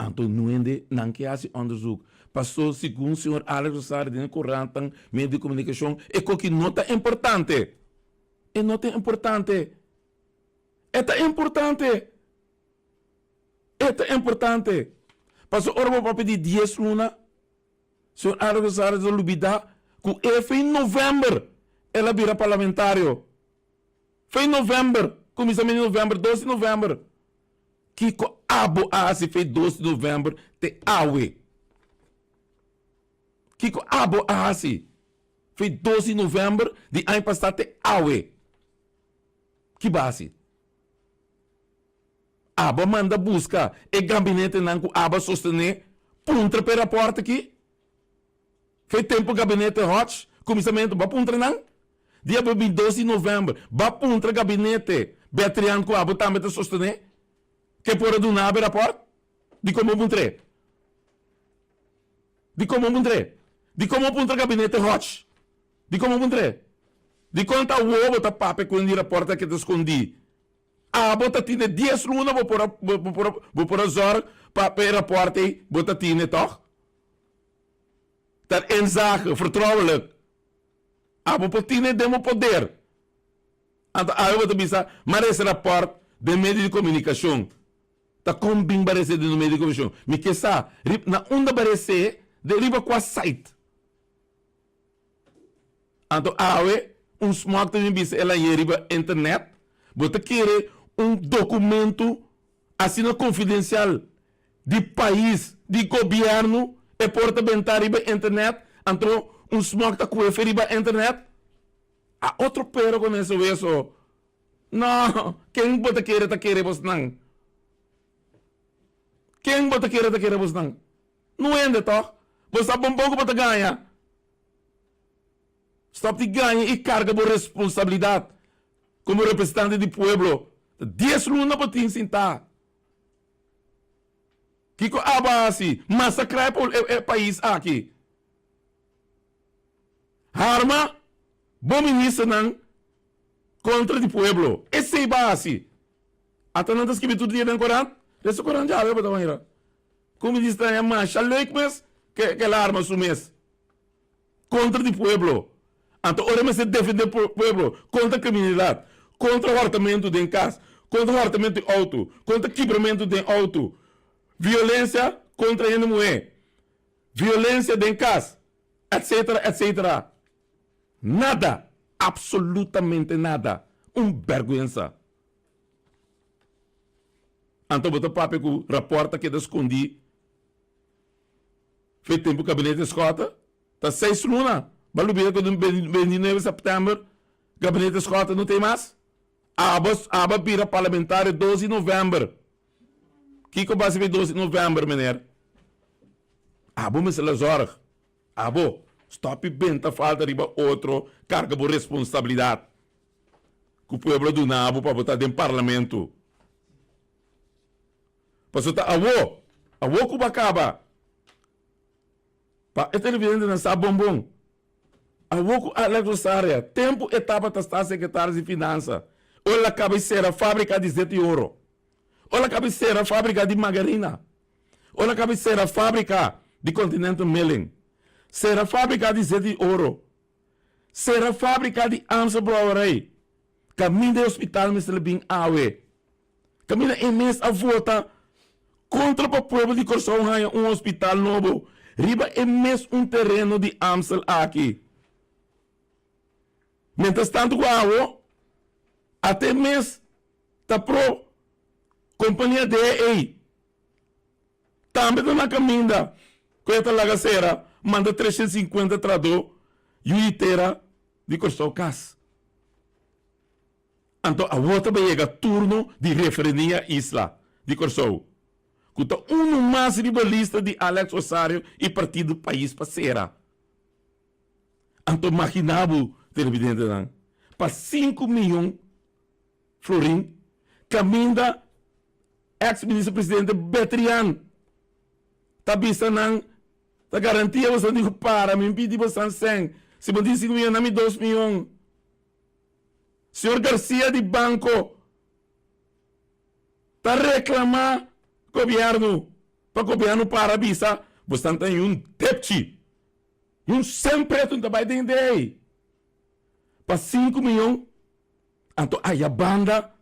Speaker 2: Anto nuende nan ke hasi onderzoek. Paso segun señor Alex Rosario den e korantan, medio di komunikashon, e koki no ta importante. E no ta importante. E ta importante. E ta importante. Pasobra ora bo papia di dies luna, señor Alex Gonzalez a lubida cu e fin november el a bira parlamentario. Fin november, cuminsament di november, dos di november. Kico abo a haci fin dos di november te awe? Kico abo a haci fin dos di november di aña pasa te awe? Ki bo a haci? Abo a manda buska e gabinetenan ku abo a sostené puntra pa e rapòrt aki? Fe tempu gabinete Hodge kuminsamentu bo a puntra nan? Dia bo bin dos di novèmber bo a puntra gabinete Betrian ku abo tambe ta sostené ke por a duna abo e rapòrt? Dikon bo puntr'é? Dikon bo puntr'é? Dikon bo puntra gabinete Hodge? Dikon bo puntr'é? Dikon ta awor bo ta papia ku un di rapòrt aki ta skondí? Abo ta tine dies luna bo por a bo por a bo por a zòrg pa pa e rapòrt ei bo ta tine tòg? Ter inzage, vertrouwelijk. Abo por tine den bo poder. Anto awe bo ta bisa, Mara es rapòrt den medio di komunikashon. Ta kon bin barese den un medio di komunikashon? Mi ke sa rib na unda barese, den riba kua site. Anto awe un smòk ta bin bisa el ayer riba internet, bo ta kere un dokumentu asina konfidensial di pais, di gobièrnu, e por ta bentá riba internet, anto un smòk ta kuefe riba internet? A otro pero con ese weso. No, ken bo ta kere ta kere bosnan? Ken bo ta kere ta kere bosnan? No hende toch? Bo sa bon bon ku bo ta gaña. Stop di gaña i karga bo responsabilidat komo representante di pueblo. Ta dies luna bo tin sintá. Kiko abo a hasi? Masakrá e pais aki. Harma bo ministernan kontra di pueblo. Esei bo a hasi. Ata nan ta skibi tur dia den korant. Lesa korant djawe bo ta mira. Ku ministernan ya masha leuk mes ke el a harma su mes kontra di pueblo. Anto ora e mester defende pueblo kontra kriminalidat, kontra hòrtamentu den kas, kontra hòrtamentu di outo, kontra kibramentu den outo, violensia kontra hende muhé, violensia den kas, etcetera, etcetera. Nada, absolutamente nada. Un bèrgwensa. Anto bo ta papia ku rapòrt ta keda skondí fe tempu gabinete Schotte? Ta seis luna. Bo a lubida ku den 29 sèptèmber gabinete Schotte no t'ei mas? Abo abo a bira parlamentario dos di novèmber. Kiko basa di dos di novèmber meneer? Abo mester la zòrg. Abo, stòp di benta falta riba otro, karga bo responsabilidat ku pueblo a duna bo pa bo ta den parlamento. Pasobra ta awo, awo ku bo a kaba. Pa e televidentenan sa bon bon. Awo ku Alex Rosaria, tempu e tabata staatssecretaris di finansa, ora el a kaba di sera fábrika di zet di oro, ora el a kaba di sera fábrika di margarina, ora el a kaba di sera fábrika di Continental Milling, sera fábrika di zet di oro, sera fábrika di Amstel Brouwerij, kaminda e hospital mester a bin awe. Kaminda e mes a vota kontra pa pueblo di Kòrsou haña un hospital nobo riba e mes un tereno di Amstel aki. Mientras tanto ku awo ata e mes ta pro kompania DEA tambe ta na kaminda ku e ta laga sera manda 350 trahadó yu di tera di Kòrsou kas. Anto awor ta bay yega turno di referenia isla di Kòrsou, ku ta unu mas riba lista di Alex Rosario i partido Pais pa sera. Anto magina bo, televidentenan, pa sinku miyon florin kaminda eks minister presidente Betrian ta bisa nan ta garantia boso di ku para mi pidi bosan sèn, si bo tin sinku miyon na mi dos miyon. Señor Garcia di Banco ta reclama gobierno pa gobierno para bisa bosnan ta un depchi un cen preto ta bay den dey pa cinco miyon anto aya banda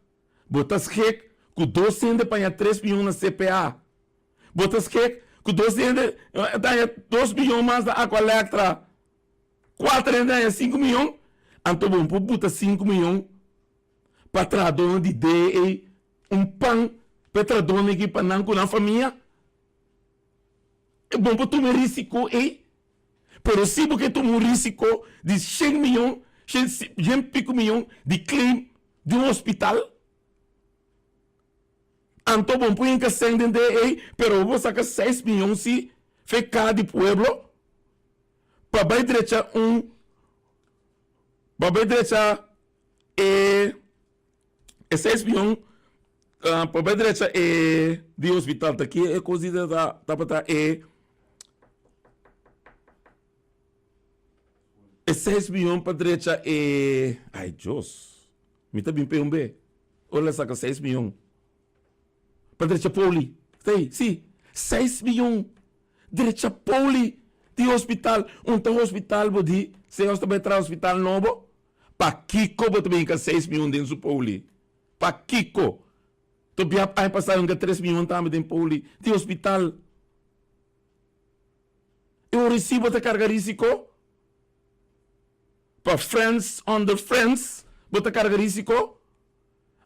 Speaker 2: bo ta schik cu dos hende paña tres miyon na CPA bo ta schik cu dos hende ta haña dos miyon mas na Aqualectra. Kuater hende haña sinku miyon, anto bo por buta sinku miyon pa trahadónan di DEA un pan pa e trahadónan aki pa nan ku nan famia? E bon por tuma e risiko ei? Pero si bo ke tuma un risiko di shen miyon, shen piku miyon di claim di un hospital, anto bo por hinka sèn den DEA, pero bo por saka seis miyon si fe kaha di pueblo? Pa bai drecha un pa bai drecha e e seis mion pa bai drecha e di hospital ta ki e kos di ta tabata e. E seis miyon pa drecha e ay Dios mi ta bin pe un be ora la saka seis miyon pa drecha poli stay si seis miyon drecha poli di hospital un ta hospital bo di señor ta bai traha hospital nobo pakiko bo ta bin hinka seis miyon den su poli pakiko tobia aña pasa a hinka tres miyon tambe den poli di hospital. E un resibo ta karga risiko? Pa friends under friends bo ta karga risiko?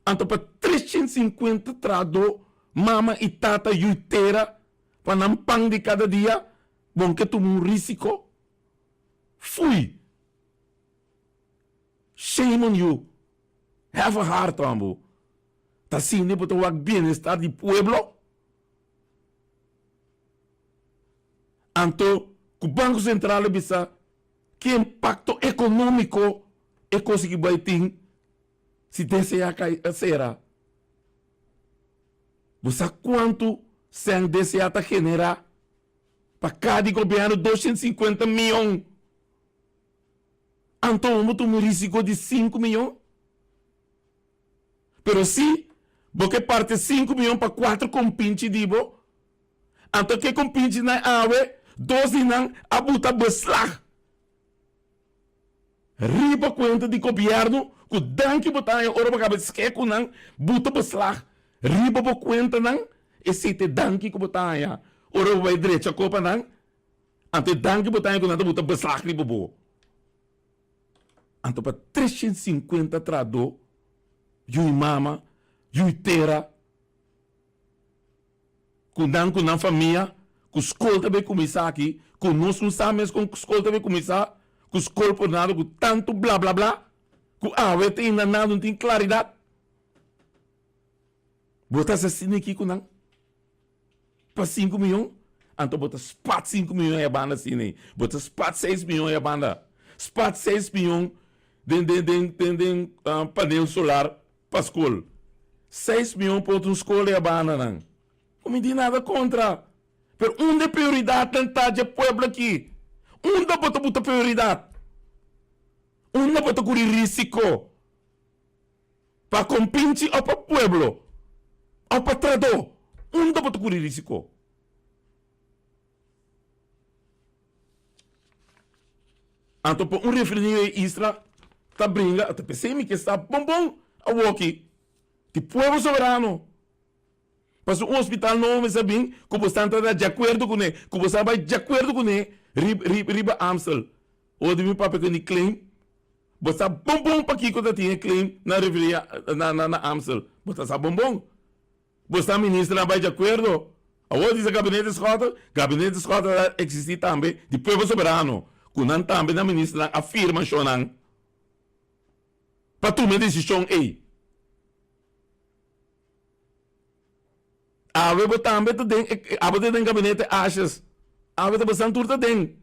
Speaker 2: Anto pa 350 trahadó, mama i tata yui tera pa nan pan di kada dia, bo ke tuma un risiko? Fui! Shame on you! Have a heart, hombo. Ta asina bo ta wak bienestar di pueblo? Anto ku Banko Sentral a bisa ki impakto ekonómiko e kos aki bai tin si DCA kai sera. Bo sa kuantu sèn DCA ta generá pa kada di gobièrnu? 250 mion. Anto bo tuma un risiko di sinku mion? Pero si bo ke parti sinku mion pa kuater kompinchi di bo, anto ke kompinchinan awe, dos di nan a buta beslag riba kuenta di gobièrnu ku danki bo ta haña ora bo kaba di ske ku nan, buta beslag riba bo kuentanan, esei ta e danki ku bo ta haña ora bo bai drecha kopa nan, anto e danki bo ta haña ku nan ta buta beslag riba bo. Anto pa 350 trahadó, yu i mama, yu i tera, ku nan ku nan famia, ku skol ta bay kuminsá aki, ku nos no sa mes kon skol ta bay kuminsá, ku skol por nada, ku tantu bla bla bla, ku awe te ainda nada no tin klaridat. Bo ta hasi asina aki ku nan? Pa sinku miyon? Anto bo ta spat sinku miyon e banda asina ei. Bo ta spat seis miyon e banda. Spat seis miyon den den den den den panel solar pa skol. Seis miyon pa otro skol e banda nan. Bo mi tin nada kontra. Pero unda e prioridatnan ta dje pueblo aki? Unda bo ta buta prioridat? Unda bo ta kuri risiko? Pa kompinchi òf pa pueblo òf pa tradó, unda bo ta kuri risiko? Anto pa un refineria e isla ta bringa, ta p'esei mi ke sa bon bon awoki di pueblo soberano. Pasobra un hospital nobo mester bin ku bo stan ta da djakuerdo kuné, ku bo sa bai djakuerdo kuné riba Amstel. Ora di mi papia ku di claim, bo sa bon bon pakiko ta tin e claim na refineria na na Amstel. Bo ta sa bon bon. Bo sa ministernan a bai djakuerdo. Awor di sa gabinete Schotten, gabinete Schotten ta existi tambe di pueblo soberano, ku nan tambe nan ministernan a firma shonnan pa tuma e desishon ei. Awe bo tambe ta den e abo ta den gabinete ashes. Awe ta bosan tur ta den.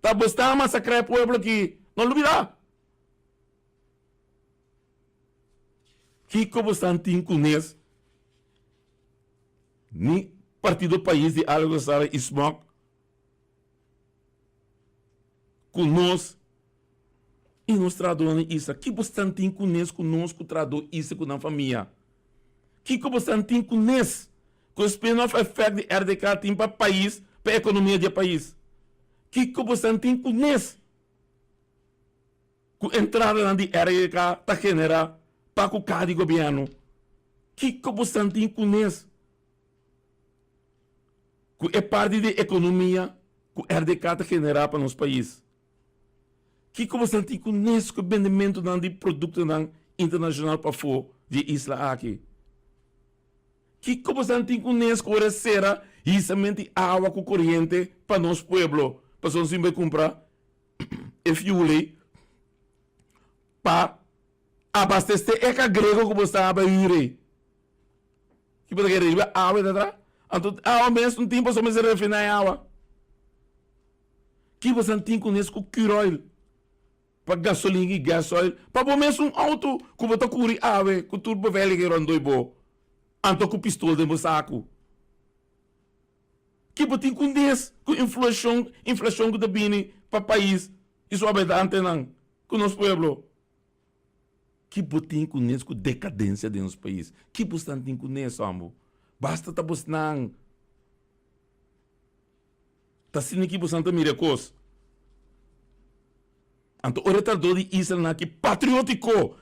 Speaker 2: Ta bo sta masacra e pueblo aki. No lubida. Kiko bosan tin kunes? Ni partido pais di Alex Lozada y Smok ku nos i nos trahadónan di isla. Ki bosnan tin ku nes ku nos ku trahadó isla ku nan famia? Kiko bosnan tin ku nes ku e spin-off effect di RDK tin pa pais, pa ekonomia di e pais? Kiko bosnan tin ku nes ku entradanan di RDK ta generá pa ku kaha di gobièrnu? Kiko bosnan tin ku nes ku e parti di ekonomia ku RDK ta generá pa nos pais? Kiko boso tin ku nes ku e bendementunan di produktonan internashonal pafó di e isla aki? Kiko boso tin ku nes ku ora e sera hisamenti di awa ku koriente pa nos pueblo pasobra nos tin bai kumpra e fuel ei pa abastesé e kagrego ku bo sta bai hür ei? Ki bo ta kere riba awa e ta tra? Anto awa mes no tin pasobra mester refiná e awa. Ki bosan tin ku nes ku curoil pa gasolin i gasoil pa bo mes un auto ku bo ta kuri awe ku tur beveiliging rondoi bo anto ku pistol den bo saku? Ki bo tin ku nes ku inflashon inflashon ku ta bini pa pais? i su habitantenan ku nos pueblo. Ki bo tin ku nes ku dekadensia den nos pais? Ki bosnan tin ku nes, hombo? Basta ta bosnan ta asina ki bosnan ta mira e kos. Anto ora e tardó di islanan aki patriótiko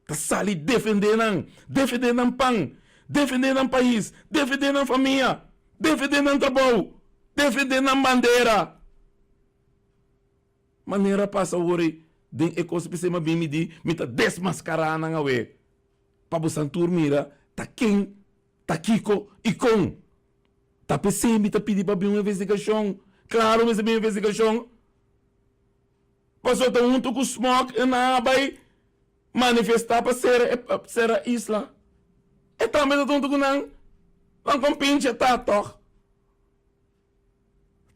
Speaker 2: ta sali defendé nan, defendé nan pan, defendé nan pais, defendé nan famia, defendé nan trabou, defendé nan bandera. Manera pasa awor ei den e kos p'esei m'a bin mi di mi ta desmaskará nan awe pa bosan tur mira ta ken, ta kiko i kon. Ta p'esei mi ta pidi pa bin un investigashon. Klaro mester bin investigashon. Pasobra ta huntu ku Smok e nan a bai manifestá pa sera e sera isla. E tambe ta huntu ku nan. Nan kompinche ta tòg.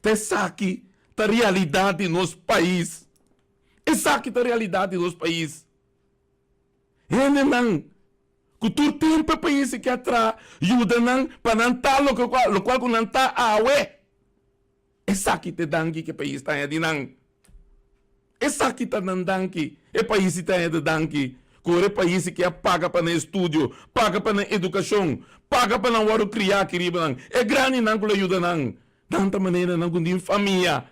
Speaker 2: Ta esaki ta realidat di nos pais. Esaki ta realidat di nos pais. Hendenan ku tur tempu e pais a ke traha yuda nan pa nan ta loke lokual ku nan ta awe. Esaki ta e danki ku e pais ta haña di nan. Esaki ta nan danki. E pais ta haña di danki ku ora e pais ke a paga pa nan estudio, paga pa nan edukashon, paga pa nan wòrdu kriá aki riba nan. E grandinan ku lo yuda nan. Nan ta manera nan ku tin famia.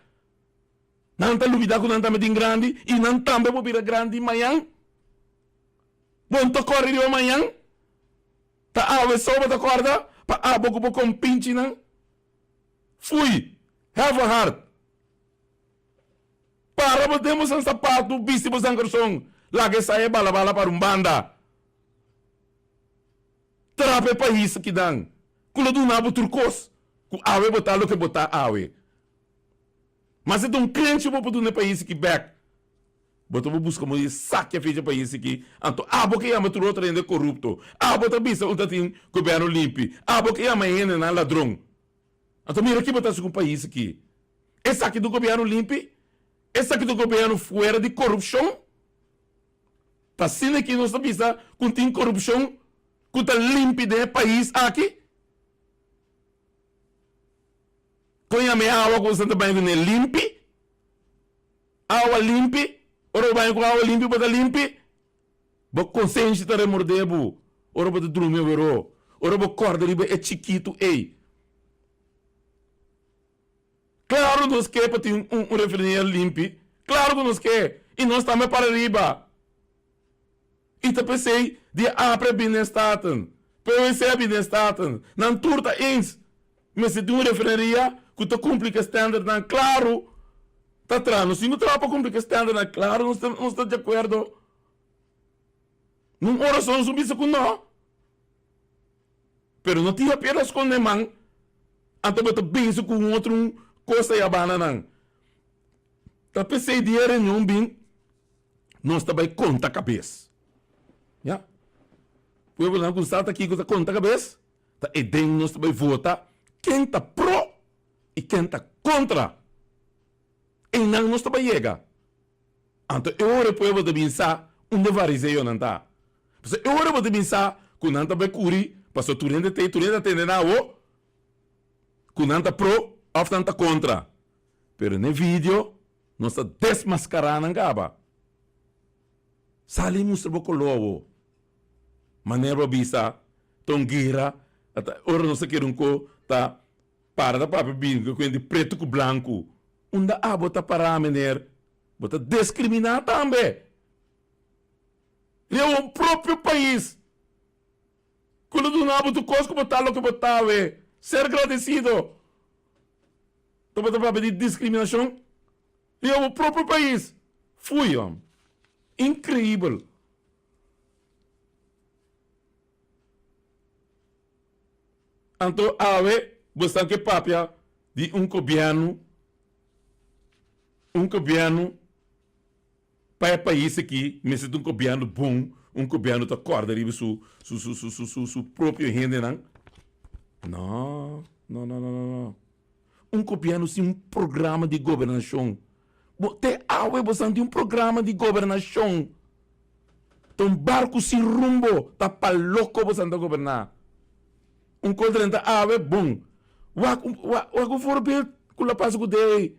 Speaker 2: Nan ta lubidá ku nan tambe tin grandi i nan tambe por bira grandi mañan. Bo no ta kòrda riba mañan? Ta awe so bo ta kòrda pa abo ku bo kompinchinan? Fui! Have a heart! Para bo den bosan sapatu, bisti bosan karson, laga e saya bala bala para un banda. Trapa e pais akinan, ku lo duna bo tur kos, ku awe bo ta loke bo ta awe. Mas e ta un krenchi bo por duna e pais aki bek. Bo ta por buska modo di sakia fecha e pais aki, anto abo ke yama tur otro hende korupto, abo ta bisa un ta tin gobièrnu limpi, abo ke yama e hendenan ladron. Anto mira ki bo ta hasi ku pais aki. Esaki ta un gobièrnu limpi? Esaki ta un gobièrnu fuera di korupshon? Ta asina ki nos ta bisa ku tin korupshon ku ta limpi den e pais aki? Kon yama e awa ku boso ta baña kuné limpi? Awa limpi? Ora bo baña ku awa limpi bo ta limpi? Bo konsenshi ta remordé bo ora bo ta drumi aweró, ora bo kòrda riba e chikitu ei. Klaru nos ke pa tin un refineria limpi, klaru ku nos ke, i nos tambe para riba. I ta p'esei di apre a bini den Staten, POEC a bini den Staten, nan tur ta eens mester tin un refineria ku ta kumpli ku e standardnan klaru ta traha. Nos tin ku traha pa kumpli ku e standardnan klaru, nos ta nos ta di akuerdo. Nun ora so nos bisa ku no. Pero no tin piedra skonde man, anto bo ta binse ku un otro un kos ta yabana nan. Ta p'esei di e reunion bin nos ta bai konta kabes. Ya. Pueblonan ku sa ta kiko ta konta kabes, ta e den nos ta bai vota ken ta pro i ken ta kontra. Einan nos ta bai yega. Anto e ora e pueblo ta bin sa unda e fariseonan ta. Pasobra e ora bo ta bin sa ku nan ta bai kuri, pasobra tur hende tei, tur hende ta tende nan awo ku nan ta pro òf nan ta kontra. Pero n'e video nos ta desmaskará nan kaba. Sali i mustra bo koló awo. Manera bo bisa ta un guera, ata ora nos ta kere un ko ta para ta papia bin ku hende pretu ku blanku. Unda abo ta pará meneer? Bo ta deskriminá tambe. Riba bo propio pais ku lo duna bo tur kos ku bo ta loke bo ta awe. Ser gradesido. Ta bo ta papia di diskriminashon riba bo propio pais. Fui hom. Inkreibel. Anto awe bo esnan ke papia di un gobièrnu, un gobièrnu pa e pais aki mester ta un gobièrnu bon, un gobièrnu ta kòrda riba su su su su su su su propio hendenan. No, no, no, no, no, no. Un gobièrnu sin un programa di gobernashon. Bo te awe bo san tin un programa di gobernashon. Ta un barku sin rumbo, ta pa loko bo san ta goberná. Un kos drenta awe, bon. Wak un wak un voorbeeld ku lo pasa ku Dei.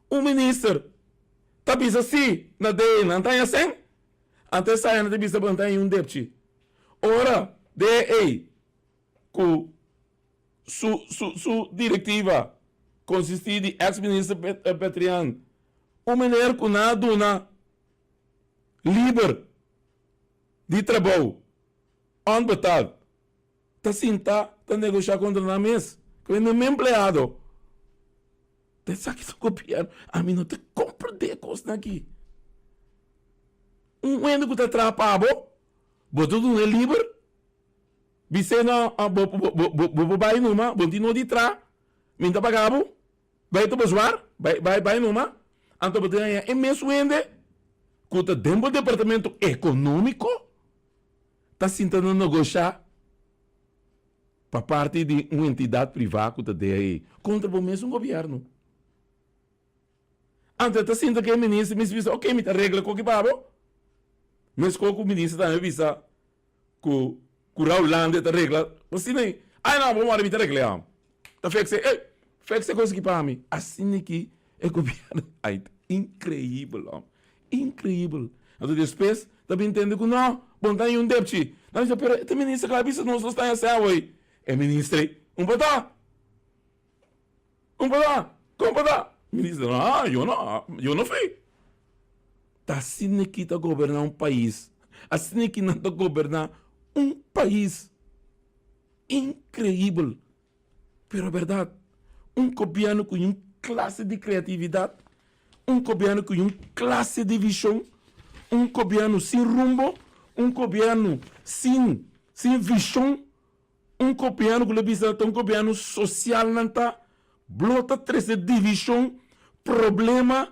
Speaker 2: Un minister. Ta bisa si na DE nan ta haña sèn, anto esaya nan ta bisa bo nan ta haña un depchi. Ora DE ku su su su direktiva konsistí di eks minister Betrian, un meneer ku nan a duna liber di trabou onbetaald ta sinta ta negoshá kontra nan mes ku e nan empleado. Ta esaki ta gobierno. Ami no ta komprendé e kosnan aki. Un hende ku ta traha pa bo, bo ta dun'é liber, bis'é no bo bo bo por bai numa, bo tin no di traha, mi ta paga bo, bai ta bo zwar, bai bai bai numa. Anto bo ta haña e mes hende ku ta den bo departamento ekonómiko ta sinta na negoshá pa parti di un entidat privá ku ta DAE kontra bo mesun gobièrnu. Anto e ta sinta ku e minister mester bisa ok mi ta regla koki pa bo. Meskos ku minister tambe bisa ku ku Raul Lande ta regla asina ei. Ai no bo mora mi ta regla ya. Ta fekse ey fekse kos aki pa mi. Asina ki e gobièrnu ai ta inkreibel hòm. Inkreibel. Anto despues ta bin tende ku no, bo no ta haña un depchi. Nan bisa, pero e minister kla bisa nos nos ta haña sèn awor. E minister ei, un pa ta? Un pa ta? Kon pa ta? Minister, ah, yo no, yo no fui. Ta asina ki ta goberná un pais. Asina ki nan ta goberná un pais. Inkreibel. Pero berdad, un gobièrnu ku un klase di kreatividat, un gobièrnu ku un klase di vishon, un gobièrnu sin rumbo, un gobièrnu sin sin vishon, un gobièrnu ku lo bisa ta un gobièrnu sosial nan ta, blo ta trese divishon, problema,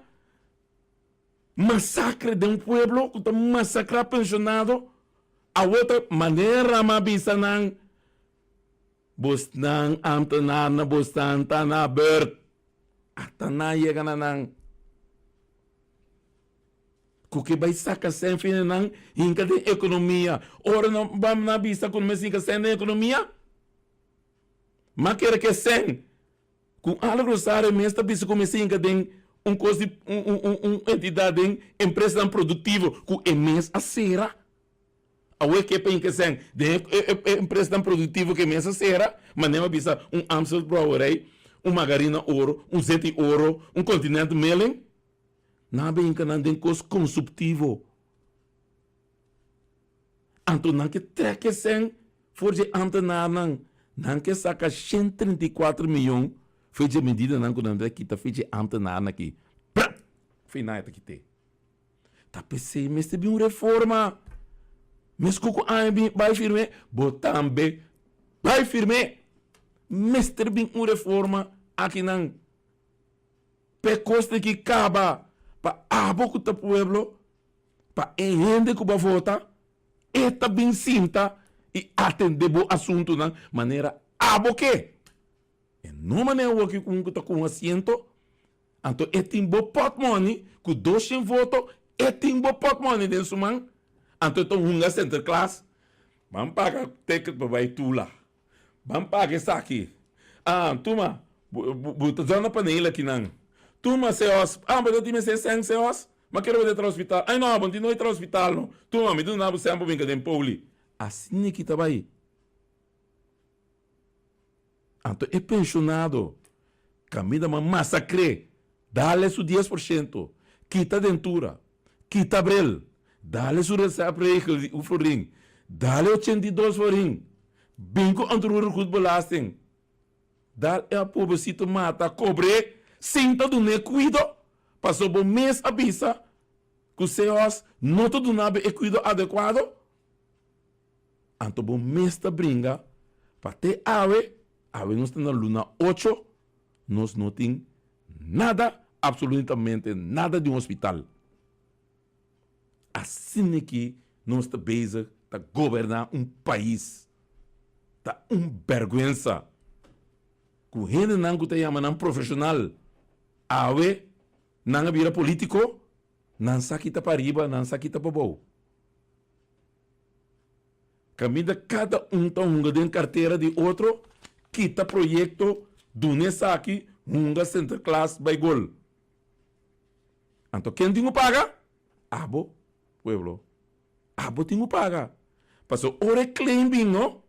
Speaker 2: masakre den un pueblo ku ta masakrá penshonado, awor ta manera mi a bisa nan. Bosnan ambtenaarnan bosnan ta na beurt. Ata nan yega na nan. Ku ke bai saka sèn fini nan hinka den ekonomia. Ora nan ban na bisa ku no mester hinka sèn den ekonomia. Ma kere ke sèn ku Alex Rosario mes ta bisa ku mester hinka den un kos di un un un entidat den empresanan produktivo ku e mes a sera. Awe ke pa hinka sèn den e empresanan produktivo ke mester sera, manera mi a bisa un Amstel Brouwerij, un Margarina Oro, un Zeti Oro, un Continent Milling, nan a bin hinka nan den kos konsuptivo. Anto nan ke trèk e sèn for dje amtenarnan, nan ke saka 134 miyon for dje medidanan ku nan ta kita for dje amtenarnan aki. Prap! Fin nan e ta kit'é. Ta p'esei mester bin un reforma. Mesku ku ami bin bai firm'é, bo tambe bai firm'é. Mester bin un reforma akinan. P'e kos tin ki kaba pa abo ku ta pueblo, pa e hende ku bo a vota, e ta bin sinta i atendé bo asuntunan manera abo ke. E no manera awor ku un ku ta ku un asiento. Anto e tin bo pòtmòni ku doshen voto, e tin bo pòtmòni den su man, anto e ta hunga Sinterklaas, Ban paga ticket pa bai Tula, ban paga esaki, ah tuma bo ta zona panela akinan, tuma seos, ah bo ta tin mester sèn seos, ma kere bo ta tra hospital, ay no bo no tin no tra hospital no, tuma mi duna bo sèn pa binka den poli, asina ki ta bai. Anto e penshonado kaminda ma masakr'é, dale su 10%, kita dentura, kita bril, dale su receptregel di un florin, dale 82 florin, bin ku onroerengoedbelasting, dal e pobrecito mata, kobr'é sin ta dun'é kuido, pasobra bo mes a bisa ku CEOS no ta duna bo e kuido adekuado. Anto bo mes ta bringa pa te awe, awe nos ta na luna ocho, nos no tin nada, absolutamente nada di un hospital. Asina ki nos ta bezig ta goberna un pais. Ta un berguensa ku hendenan ku ta yama nan profesional awe nan a bira politico, nan sa kita pariba, nan sa kita pabou. Kaminda kada un ta hunga den kartera di otro, kita proyekto, duna esaki, hunga Sinterklaas bai gol. Anto ken tin ku paga? Abo, pueblo. Abo tin ku paga. Pasobra ora e claim bin no,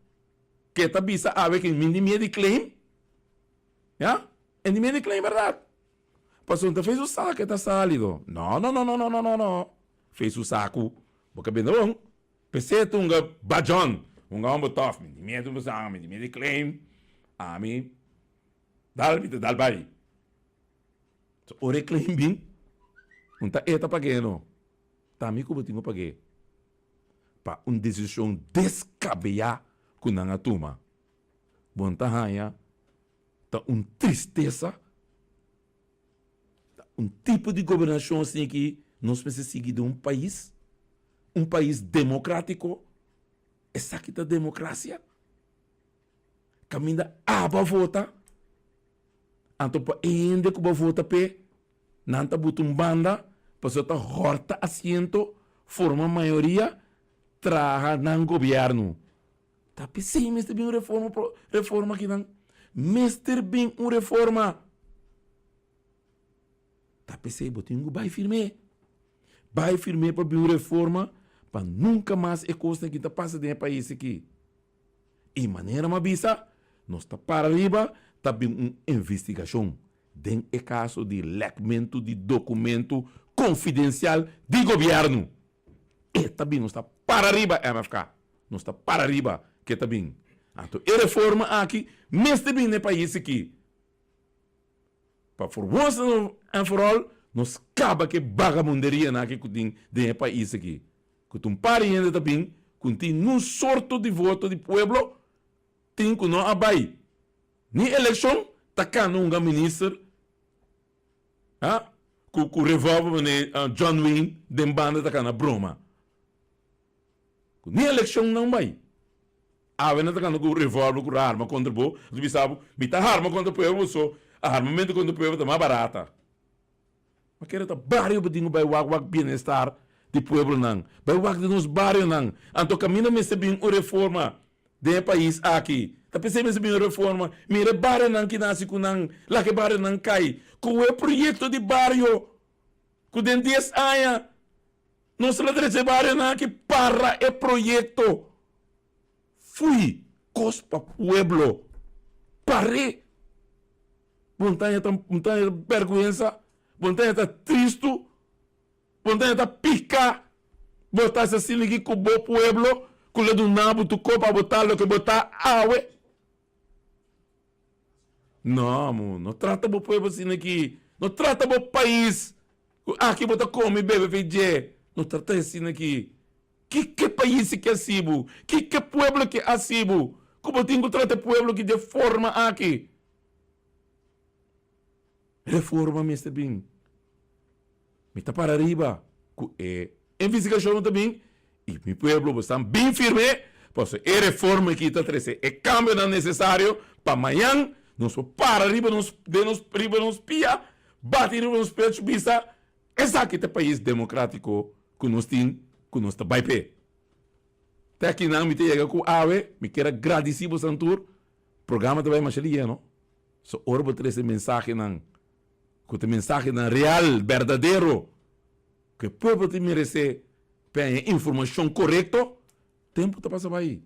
Speaker 2: ke ta bisa awe ke mi tin miedu di claim, ya, e tin miedu di claim bèrdat. Pasobra ta fei su saku e ta salido. No, no, no, no, no, no, no, no. Fei su saku. Bo ka bende bon. P'esei ta hunga bajon, hunga homber tof. Mi tin miedu di pasobra mi tin miedu di claim. Ami dal mi ta dal bai. So ora e claim bin, un ta e ta pag'é no. Ta mi ku bo tin ku pag'é pa un desishon deskabeyá ku nan a tuma. Bo no ta haña ta un tristesa, ta un tipo di gobernashon asin ki nos mester sigui den un pais, un pais demokratiko. Esaki ta demokrasia? Kaminda abo a vota, anto pa e hende ku bo a vota p'e, nan ta buta un banda pasobra ta hòrta asiento, forma mayoria, traha nan gobièrnu. Ta p'esei mester bin un reforma reforma akinan. Mester bin un reforma. Ta p'esei bo tin ku bai firm'é. Bai firm'é pa bin un reforma pa nunka mas e kosnan aki ta pasa den e pais aki. I manera mi a bisa, nos ta para riba ta bin un investigashon den e kaso di lèkmentu di dokumentu konfidensial di gobièrnu. E ta bin, nos ta para riba MFK, nos ta para riba ke ta bin. Anto e reforma aki mester bin na e pais aki pa for once and for all nos kaba ku e bagabunderianan aki ku tin den e pais aki. Ku ta un par di hende ta bin ku tin niun sorto di voto di pueblo tin ku no a bai ni elekshon ta kanda hunga minister ha ku ku revolver mane John Wayne den banda ta kana broma ku ni elekshon nan bai awe nan ta kanda ku revolver ku arma kontra bo ta bisa bo mi ta harma kontra pueblo so armamento kontra pueblo ta mas barata. Ma kere ta bario bo tin ku bai wak wak bienestar di pueblonan, bai wak di nos barionan. Anto kaminda mester bin un reforma den e pais aki. Ta p'esei mester bin un reforma. Mira e barionan ki nasi ku nan, laga e barionan kai. Ku e proyekto di bario ku den dies aña nos lo drecha e barionan aki para e proyekto. Fui kos pa pueblo. Par'é. Montaña ta montaña ta bergwensa, montaña ta tristu, montaña ta pika. Bo ta hasi asina aki ku bo pueblo ku lo duna bo tur kos pa bo ta loke bo ta awe. No, amo, no trata bo pueblo asina aki. No trata bo pais ku aki bo ta kome i bebe fe dje. No trata asina aki. Kiko e pais ke hasi bo? Kiko e pueblo ke hasi bo? Ku bo tin ku trata e pueblo aki di e forma aki? Reforma mester bin. Mi ta para riba ku e investigashon ta bin i mi pueblo bo stan bin firme pasobra e reforma aki ta trese e kambionan nesesario pa mañan nos por para riba nos den nos riba nos pia bati riba nos pecho bisa esaki ta e pais demokratiko ku nos tin ku nos ta bai p'e. Te akinan mi ta yega ku awe mi kier a gradisi bosan tur. Programa ta bai masha lihe no. So ora bo trese mensahenan ku ta mensahenan real, berdadero, ku e pueblo ta meresé pa haña informashon korekto, tempu ta pasa bai.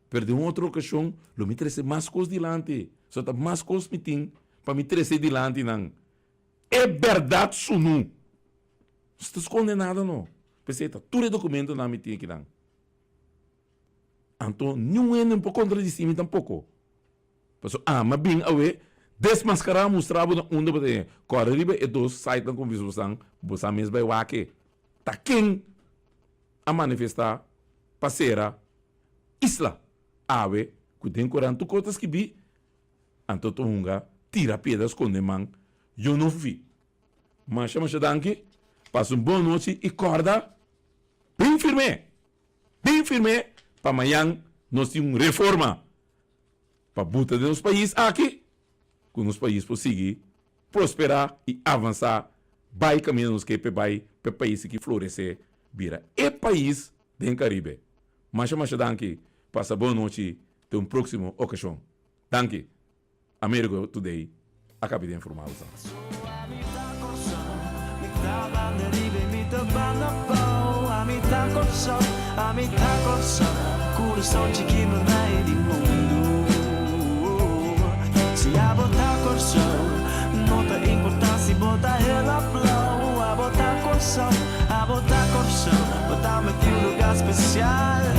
Speaker 2: Pero den un otro okashon lo mi trese mas kos dilanti. So ta mas kos mi tin pa mi trese dilanti nan. E bèrdat sunu. No ta skonde nada no. P'esei ta tur e dokumentonan mi tin akinan. Anto niun hende no por kontradisí mi tampoko. Pasobra ami a bin awe desmaskará, mustra bo na unda bo ta e. Kòrda riba e dos sitenan ku mi bisa bosan, bosan mes bai wak e. Ta ken a manifestá pa sera Isla awe ku den koran tur kos ta skibí, anto ta hunga tira piedra skonde man, yo no fi. Masha masha danki, pasa un bon nochi i kòrda bin firm'é! Bin firm'é pa mañan nos tin un reforma pa buta den nos pais aki ku nos pais por sigui prosperá i avansá bai kaminda nos ke p'e bai p'e pais aki floresé bira e pais den Karibe. Masha masha danki, pasa bon nochi te un próksimo okashon. Danki. Amerigo Today a kabi di informá boso.
Speaker 7: Banda Abou. Ami ta Kòrsou, ami ta Kòrsou, kurason chikitu na di mundu. Si abo ta Kòrsou, no ta importá si bo ta hel òf blou. Abo ta Kòrsou, abo ta Kòrsou, bo ta un lugá spesial.